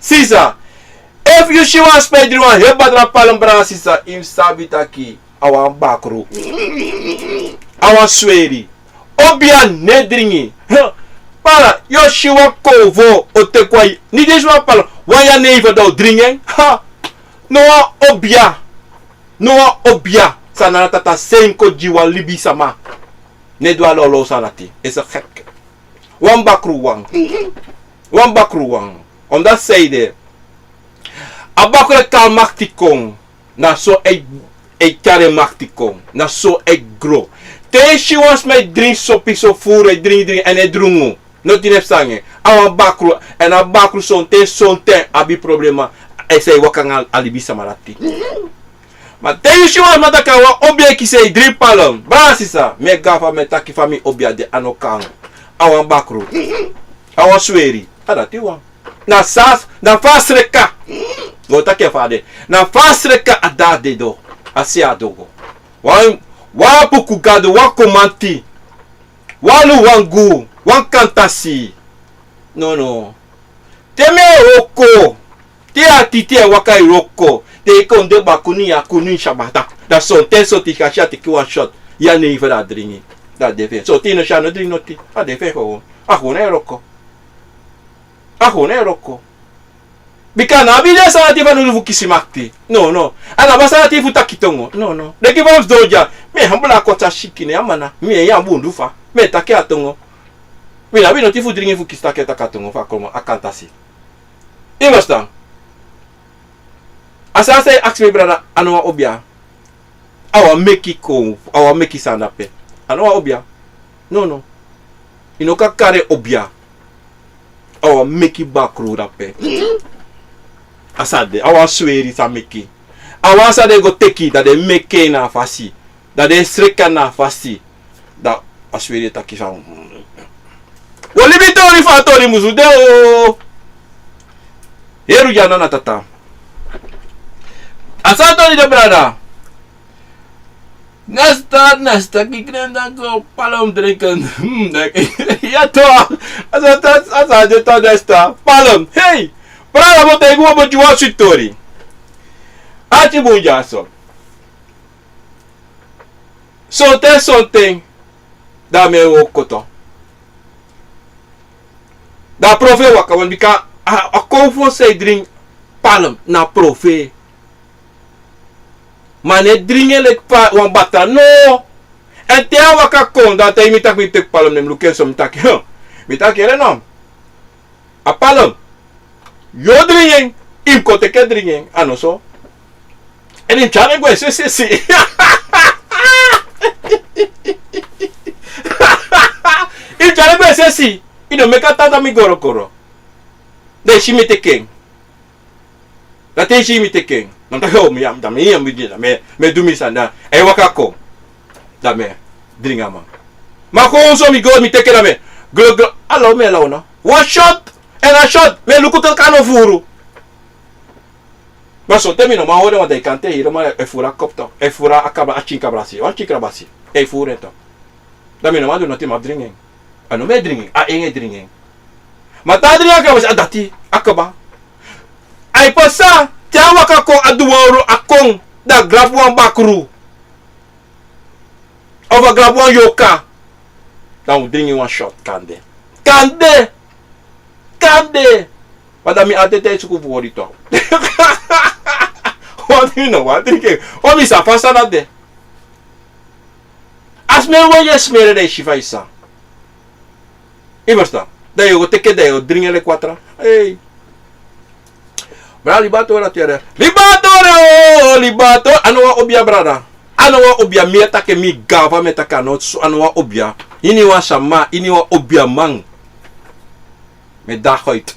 Sisa, efu yu si wan sma e dringi wan heri badra palm, brada sisa, yu mus sabi taki a wan bakru. A wan sweri. Obia no e dringi. Huh. Para, yu o si wan kovo o teki wan, ni disi wan palm, wan ya neiver dan o dringi en. Ha. No wan obia. No wan obia. San Nana Tata seni kon gi wan libisama. No e du a lawlaw sani dati. Esi gek. Wan bakru wan. Wan bakru wan. Omdat zij de. A bakru e kari makti kon. Na so e, e kari makti kon. Na so e gro. Te yu si wan sma e dringi sopi so furu, e dringi, dringi, èn e drungu. Noti no e psa nanga en. A wan bakru, èn a bakru sonten, sonten abi problema. Èn san e waka nanga a libisama dati. Ma te yu si wan sma taki a wan obia e kisi e dringi palm. Brada sisa, mi e gafa, mi e taki fa mi obia de, a no kan. A wan bakru. A wan sweri. A dati wan. Na sas, na fa a sreka. Go taki en fa a de. Na fa a sreka a dati de do. A si a dogo. Wan, wan puku gado, wan komanti. Wan luwangu, wan kantasi. No, no. Te mi e wroko. Te a titi e waka e wroko. Te yu kon de bakru ini a kunu ini sabata. Dan sonten, sonten yu kan si a teki wan shot. Ya neiver dan a dringi. Dan a de fu en. Sonten yu no si a no dringi noti. A de fu en gewoon. A gewoon e wroko. A gewoon e wroko. Bika a no abi den sani dati fanowdu fu kisi makti. No, no. A no abi a sani dati fu taki tongo. No, no. Leki fa mi sidon dya. Mi e hambel a koti a siki ne a mana. Mi e, ya bundu fa. Mi e taki a tongo. Mi no abi noti fu dringi fu kisi taki, taki a tongo fu a kon a kantasi. Yu e ferstan? A sani san yu aksi mi, brada, a no wan obia. A wan meki kon, a wan meki sani dape. A no wan obia. No, no. Yu no kan kari en obia. A wan meki bakru dape. A san de, a wan sweri san meki. A wan san den go teki, dan den meki en na a fasi. Dan den sreka na a fasi. Dan a sweri e taki san. Wi o libi tori fu a tori musu de o. Heri dya, Nana Tata. A san a tori de, brada. Nesta, nesta, kikren dan go palm drinken. Hmm, dan ki-, ya toch. A san a, a san a de toch, nesta. Palm. Hey! Brada, mi o taigi wan bun tori. Ati bun dyaso. Sonten, sonten. Dan mi e wroko tu. Dan a profeiti waka, want bika a, a kon fu san e dringi palm na profeiti. Ma a no e dringi en leki wan batra, no. Èn te a waka kon, dan a taigi mi taki mi teki palm, ne mi luku en so, mi taki, huh. Mi taki, ere no. A palm. Yu o dringi en, yu mus kon teki en dringi en, a no so. Èn yu mus tyari en gwe sesesi. Yu mus tyari en gwe sesi. Yu no meki a tan, dan mi gorokoro. Dan yu si mi teki en. Dan te yu si mi teki en, dan mi taki, o, mi yam, dan mi yam, mi, dan mi e du mi sani, dan a e waka kon. Dan mi e dringi a man. Ma kon so mi go, mi teki en, dan mi e glo, glo, ala o mi e law na. Wan shot, èn a shot, mi e luku taki a no furu. Ma sonten mi no man hori en, want dan yu kan te hiri man e furu a kopu tok, e furu a kabra, a tyin kabra si, wan tyin kabra si, e furu en tok. Dan mi no man du noti, mi abi dringi en. A no mi e dringi en, a en e dringi en. Ma te a dringi a kabra si, a dati, a kaba. A e pasa, te a waka kon, a du wan oro, a kon, dan a grabu wan bakru. Of a grabu wan yoka. Dan un dringi wan shot, kande. Kande! Kande! Ma dan mi ati e suku fu hori tok. Wan dringi no, wan dringi. O mi sa fasa na de. A smeri wan yu e smeri, dan yu si fa yu sa. Yu ferstan? Dan yu o go teki en, dan yu o dringi en leki watra. Ei. Brada, libi a tori, a tori. Libi a tori o, libi a tori. A no wan obia, brada. A no wan obia, mi e taki, mi gafa, mi e taki a no so, a no wan obia. Iniwan sama, iniwan obiaman. Mi e dagi uit.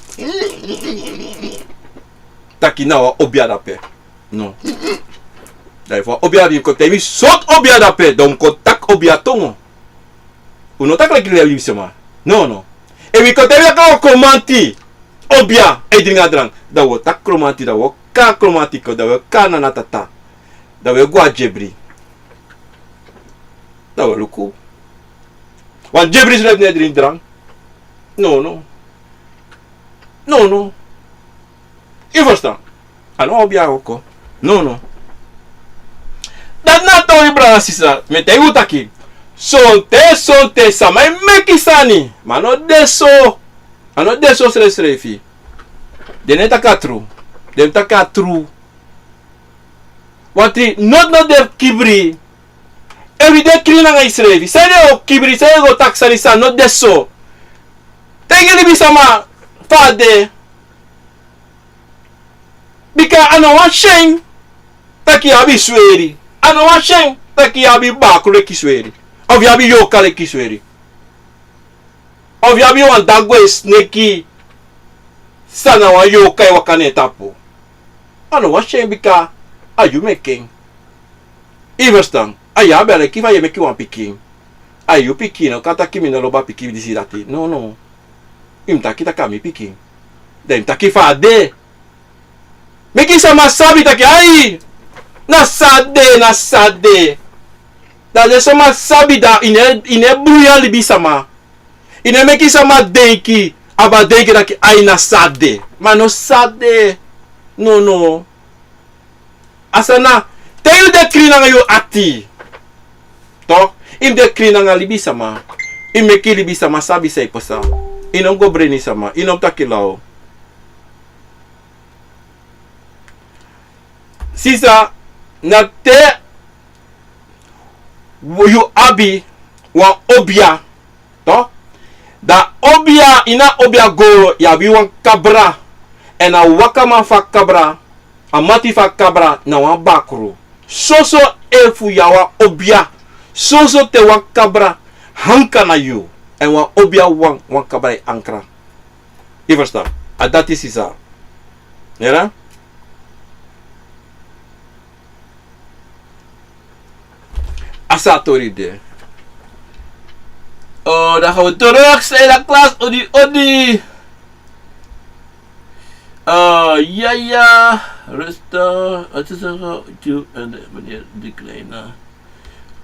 Taki na wan obia dape. No. Dan efu wan obia, yu kon taigi mi sortu obia dape, dan un kon taki obia tongo. Un no taki leki libisama. No, no. Efu yu kon taigi mi taki wan kromanti obia e dringi a drank, dan un o taki kromanti, dan un o kon a kromanti kon, dan un o kon a nana tata. Dan un o go a dyebri. Dan un o luku. Wan dyebri srefi no e dringi drank. No, no. No, no. Yu ferstan? A no wan obia o kon. No, no. Dati na a tori, brada, sisa. Mi e taigi un taki, sonten, sonten sama e meki sani. Ma a no de so. A no de so srefisrefi. Den no e taki a tru. Den mus taki a tru. Wanti noti no de kibri. Efu yu de krin nanga yusrefi, san yu o kibri, san yu o taki sani san no de so? Taigi libisama fa a de. Bika a no wan syen taki yu abi sweri. A no wan syen taki yu abi bakru leki sweri. Of yu abi yoka leki sweri. Of yu abi wan dagwe sneki san na wan yoka e waka na en tapu. A no wan syen, bika a yu meki en. Yu ferstan? A yu abi a leki fa yu e meki wan pikin. A yu pikin, no kan taki mi no lobi a pikin disi dati. No, no. Yu mus taki taki a mi pikin. Dan yu mus taki fa a de. Meki sama sabi taki, ai, na so a de, na so a de. Dan den sama sabi, dan yu no e, yu no e bruya libisama. Yu no e meki sama denki, abi a denki taki, ai, na so a de. Ma no so a de. No, no. A sani na, te yu de krin nanga yu ati, tok, yu mus de krin nanga libisama. Yu mus meki libisama sabi san e pasa. Yu no mus go breni sama, yu no mus taki law. Sisa, na te yu abi wan obia, tok, dan obia, ini a obia goro yu abi wan kabra. Èn a wakaman fu a kabra, a mati fu a kabra na wan bakru. Soso, efu yu na wan obia, soso te wan kabra ankra na yu. Èn wan obia wan, wan kabra e ankra. Yu ferstan? A dati, sisa. Yere? A so a tori de. Oh, dan gaan we terug, Seila Klaas, odi, odi. Eh, ja, ja, rustig. Het is een YouTube en de, meneer De Kleine.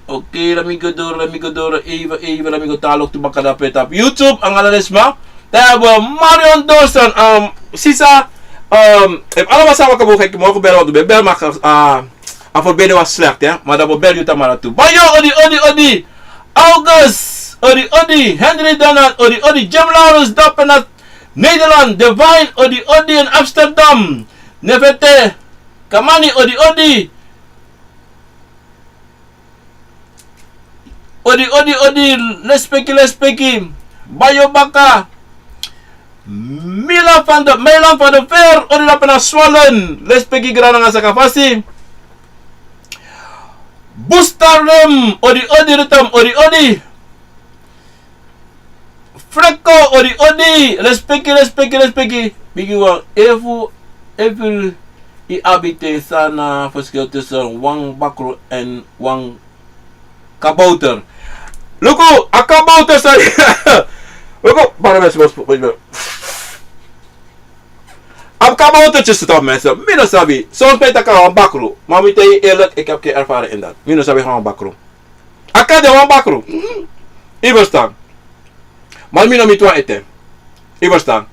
Oké, laat me go door, laat me go door. Even, even, laat me go talen ook te maken dat op YouTube. Angalan sma. Dan hebben we Marion Dorsen. Um, sisa, um, efu ala wan sama kan, kan morgen bellen, want we bellen maar, uh, a verbinding was slecht, hè. Maar dan we bellen yu tamara tu. Bayo, odi, odi, odi. August, odi, odi. Henry Donald, odi, odi. Jim Laurens, Dapenat, Nederland. Divine, odi, odi. In Amsterdam. Nefete Kamani, odi, odi. Odi, odi, odi, lespeki, lespeki. Bayo baka. Milan van de, Milan van de Veer, odi dape na Swallen. Lespeki grani nanga sakafasi. Bustarem, odi, odi, Ritam, odi, odi. Freko, odi, odi. Lespeki, lespeki, lespeki. Bigi wan, efu, efu i abi ten san na verschil tussen wan bakru en wan kabouter. Luku, a kabouter san. Luku, para mensen, mensen, mensen. A kaboutertjes, mensen. Mi no sabi. Soms ben ik wan bakru. Maar moet je eerlijk, ik heb geen ervaring in dat. Mi no sabi wan bakru. A kan de wan bakru. Mhm. I verstaan. Maar mi no miti wan ete. I verstaan.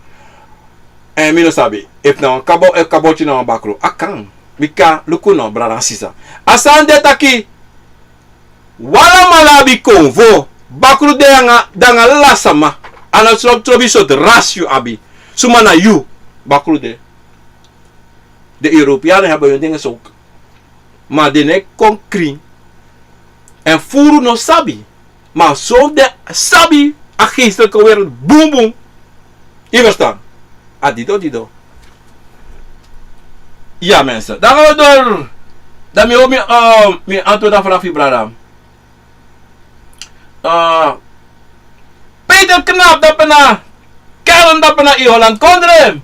En mi no sabi. Efu na wan kabou, efu kaboutje na wan bakru. A kan. Bika, luku no, brada, sisa. A san de taki. Wan lamala abi konfo. Bakru de nanga, nanga ala sama. A no trobi, trobi sortu ras yu abi. Suma na yu. Bakru de. De Europeanen hebben hun dingen zo. Maar den no e kon krin. En furu no sabi. Maar zo de sabi a geestelijke wereld. Boem, boem. I verstaan? A dido, dido. Ja, mensen. Dan gaan we door. Dan mi, mi, eh, mi antwoord na vraag fu brada. Eh, Peter Knap, dape na. Karen, dape na, i Holland kondre.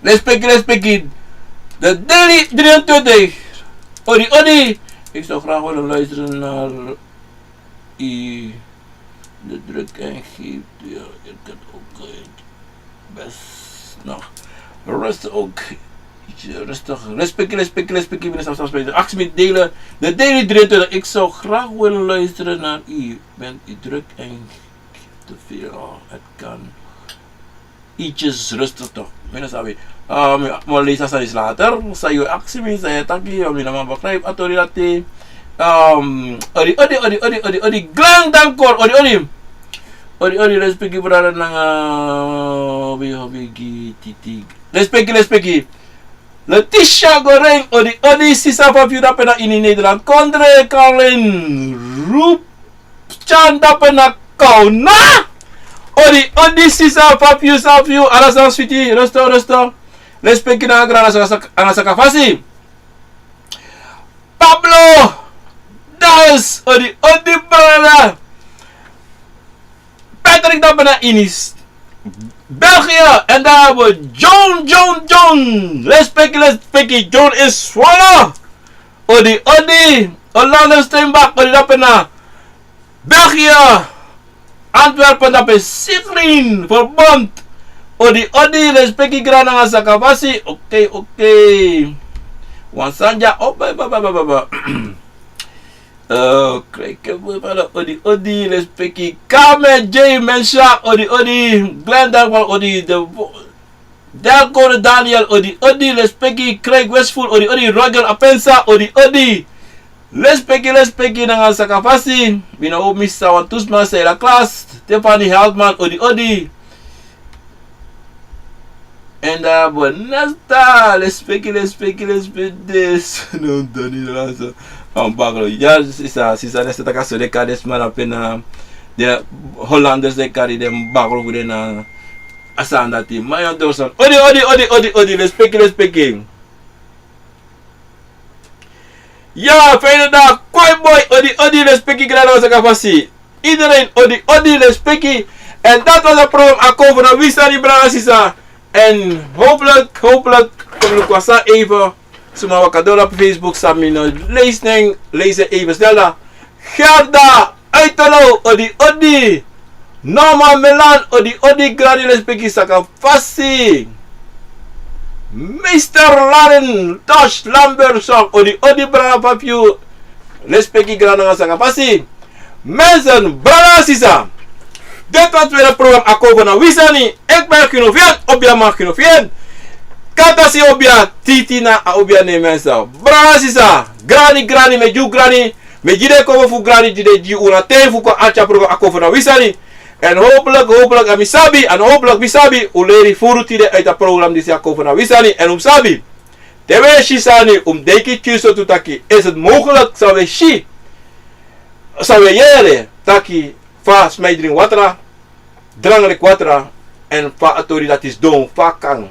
Respecti, respecti. De Daily drieëntwintig. Odi, odi. Ik zou graag willen luisteren naar u. De druk en geeft, ja, je kan ook, eh, best nog rustig ook. Ietsje rustig. Respecti, respecti, respecti, meneer Samsam Spijzer. Actie met delen. De Daily drieëntwintig. Ik zou graag willen luisteren naar u. Bent u druk en te veel? Het kan. Ietsjes rustig toch. Mi no sabi. Ah, mi, mi o leisi a sani later. San yu aksi mi, san yu taki, mi no man begrijp a tori dati. Ehm, odi, odi, odi, odi, odi, odi, Glenn Dankor, odi, odi. Odi, odi, respecti brada nanga, hobi, hobi, gi, titi. Respecti, respecti. Letitia Goreng, odi, odi, sisa, fa fu yu dape na ini Nederland. Kondre, Carlin, Rup, Chan dape na Kauna. Odi, odi, sisa, fa fu yu, sa fu yu, ala sani switi, rustig, rustig. Respecti nanga grani nanga saka, nanga saka fasi. Pablo, Dals, odi, odi, brada. Patrick dape na ini België, en dan hebben we John, John, John. Respecti, respecti, John in Zwolle. Odi, odi, Orlando Steinbach, odi dape na België, Antwerpen, dape Sigreen, Verbond. Odi, odi, respecti grani nanga saka fasi. Oké, oké. Wan sani dya, oh, ba, ba, ba. Eh, krijg ik even, odi, odi, respecti. Kame J Mensha, odi, odi. Glenn Darwin, odi, de vo-, Delco Daniel, odi, odi, respecti. Craig Westful, odi, odi. Roger Apensa, odi, odi. Respecti, respecti nanga saka fasi. Mi no o misi wan tu sma, Seila Klaas, Stefanie Heldman, odi, odi. En dan Bonesta, respecti, respecti, respecti. No, Dani Razo. Van Bagro. Ja, sisa, sisa, Nesta taka so de kade sma na pena. De Hollanders de kari den Bagro fu den na a sani dati. Mayan Dorson. Odi, odi, odi, odi, odi. Respecti, respecti. Ja, fijne dag. Koi boy, odi, odi, respecti, grada saka fasi. Iedereen, odi, odi, respecti. En dat was het programma Ako Fana Wisani, brada, sisa. En hopelijk, hopelijk, kom ik kwasa even. Suma waka doro op Facebook, san mi no leisi nen, leisi even snel dan. Gerda Uitelo, odi, odi. Norma Melan, odi, odi, grani, respecti, saka fasi. Meester Laren Tosh Lamberson, odi, odi, brada, fa fu yu, respecti, grani nanga saka fasi. Mensen, brada, sisa. Dit was weer het programma Ako Fana Wisani. Ik ben Gino Fiat, obia man Gino Fiat. Kata si obia, titi na a obia nen, mensen. Brada, sisa. Grani, grani, mi e gi unu grani. Mi e gi den kobo fu grani, gi den, gi unu a ten fu kon arki a programma Ako Fana Wisani. En hopelijk, hopelijk, en mi sabi, en hopelijk, mi sabi, un leri furu tide uit a programma disi Ako Fana Wisani. En un sabi. Te wi e si sani, un mus denki tyuso tu taki, is het mogelijk san wi e si, san wi e yere, taki fa sma e dringi watra, drangleki watra, èn fa a tori dati sidon, fa a kan.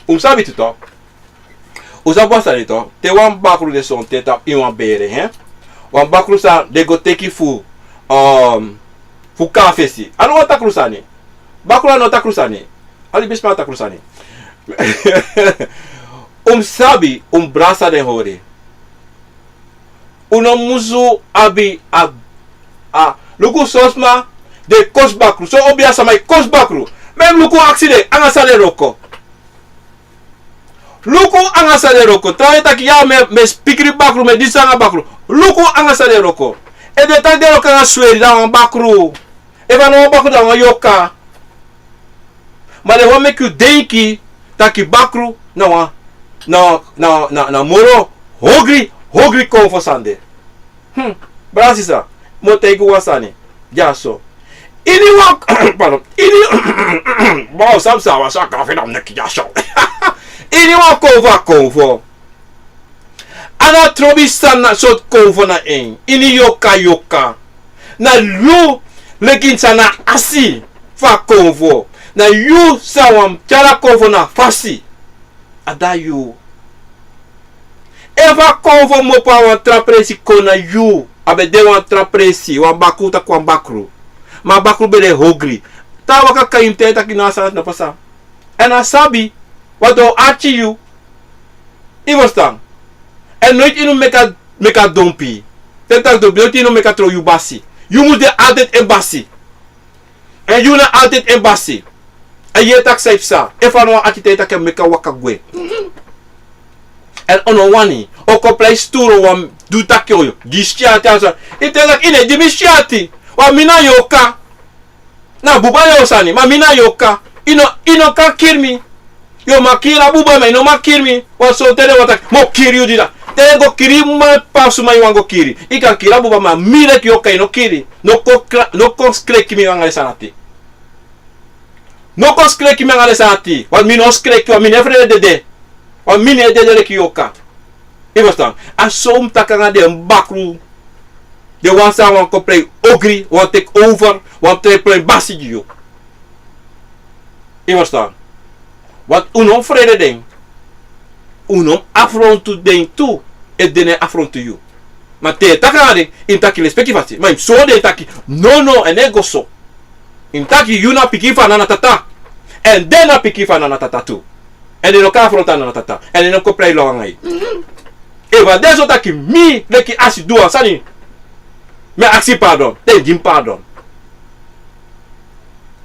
Un mus sabi tu tok. Un sabi wan sani tok. Te wan bakru de sonten tapu ini wan bere, hè? Wan bakru san den go teki fu, um, fu kon na fesi. A no wan takru sani. Bakru a no takru sani. A libisma a takru sani. Un mus sabi, un mus brasa den hori. Un no musu abi a, a, luku son sma, den e kosi bakru. Son obiya sama e kosi bakru. Ma yu mus luku aksi den, anga san den e wroko. Luku anga san den e wroko. Trawan e taki ya, mi e, mi e spikri bakru, mi e disi anga bakru. Luku anga san den e wroko. Efu den taki den e wroko anga sweri, dan a wan bakru. Efu a no wan bakru, dan a wan yorka. Ma den wani meki yu denki taki bakru na wan, na, na, na, na moro hogri, hogri konfo sani de. Hmm. Brada, sisa, mi o taigi wan sani. Dyaso. Ini wan, pardon, ini, bro, san mi sa, wan saka fina mi neki dyaso. Ini wan konfo, a konfo. A no trobi san sortu konfo na en. Ini yorka, yorka. Na yu leki san na asi fu a konfo. Na yu san wani tyari a konfo na fasi. A de na yu. Efu a konfo mu opo na wan tra presi kon na yu, a ben de wan tra presi, wan bakru, taki wan bakru. Ma a bakru ben de hogri. Te a waka kon, yu mus taigi en taki no, a sani dati no pasa. Èn a sabi, want a o arki yu. Yu e ferstan. Èn noiti yu no meki a, meki a dompi. Te mi taki dompi, noiti yu no meki a tron yu basi. Yu mus de altijd en basi. Èn yu na altijd en basi. A yere taki san yu psa. Efu a no wan arki, te yu taki a meki a waka gwe. Èn a no wani. A o kon prei sturu, wan du taki o gi syati a so. Yu e taki yu no e gi mi syati. Want mi na yorka. Na buba yu o sani, ma mi na yorka. Yu no, yu no kan kiri mi. Yu o man kiri a buba, ma yu no man kiri mi. Wan sonten den wani taki, mi o kiri yu dida. Te yu e go kiri man, pe a suma yu wani go kiri. Yu kan kiri a buba, ma mi leki yorka yu no kiri. No kon kra-, no kon skreki mi anga den sani dati. No kon skreki mi anga den sani dati. Want mi no skreki, want mi no e frede dede. Want mi no e dede leki yorka. Yu e ferstan. A so un mus taki anga den bakru. Den wan san wani kon prei ogri, wani teki over, wani prei basi gi yu. Yu e ferstan. Want un no mus frede den. Un no mus afrontu den tu, efu den no e afrontu yu. Ma te yu taki anga den, yu mus taki lespeki fasi. Ma yu mus sori den taki, no, no, a no e go so. Yu mus taki yu na pikin fu a nana tata. Èn den na pikin fu a nana tata tu. Èn den no kan afrontu a nana tata. Èn den no kon prei lon anga yu. Efu a de so taki mi leki asi du wan sani, mi e aksi pardon, den gi mi pardon.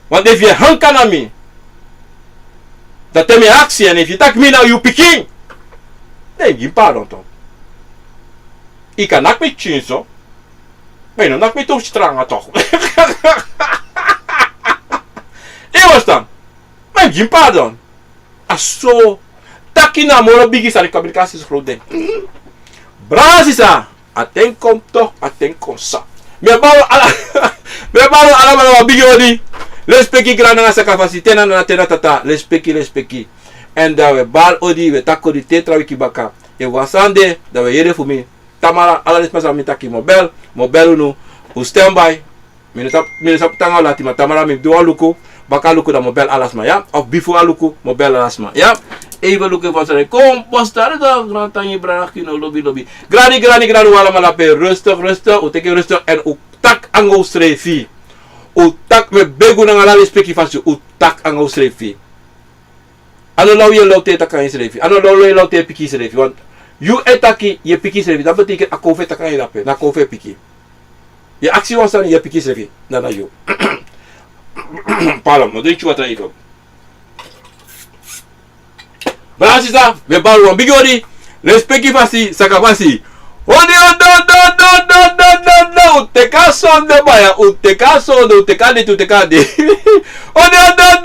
Want efu yu e hanka na mi, dan te mi e aksi, èn efu yu taki mi na yu pikin, den gi mi pardon tok. Yu kan naki mi pikin so, ma yu no naki mi tu stranga tok. Yu e ferstan? Ma gi mi pardon. A so. Taki na a moro bigi sani, kominikasi so groot den. Brada, sisa, a ten kon tok, a ten kon sa. Mi e bari un ala, mi e bari un alamala wan bigi odi. Lespeki, grani nanga sakafasi, te na nana, te na tata, lespeki, lespeki. Èn dan wi e bari odi, wi e taki odi te tra wiki baka. Efu wan sani de, dan wi e yere fu mi. Tamara, ala den sma san mi taki mi o bel, mi o bel unu, un standby. Mi no sabi, mi no sabi tanga lati, ma tamara mi du wan luku, baka luku dan mi o bel ala sma, ya? Of bifo a luku, mi o bel ala sma, ya? Even luku efu a sani kon, bostari dan, grantangi, brada, kino, lobi, lobi. Grani, grani, grani, un alamala pe, rustig, rustig, un teki rustig, èn un taki anga unsrefi. Un taki, mi e begi un nanga ala lespeki fasi, un taki anga unsrefi. A no law yu e law te yu e taki anga yusrefi. A no law yu e law te yu e piki yusrefi. Want yu e taki yu e piki yusrefi, dati betekent a konfo e taki anga yu drape. Na konfo e piki. Yu e aksi wan sani, yu e piki yusrefi. Na, na yu. Pardon, mi o dringi watra, yu e go. Brada, sisa, mi e bari wan bigi odi. Lespeki fasi, saka fasi. Odi, odi, odi, odi. Un teki a sonde, baya, un teki a sonde, un teki a deti, un teki a deti. Odi, odi, odi.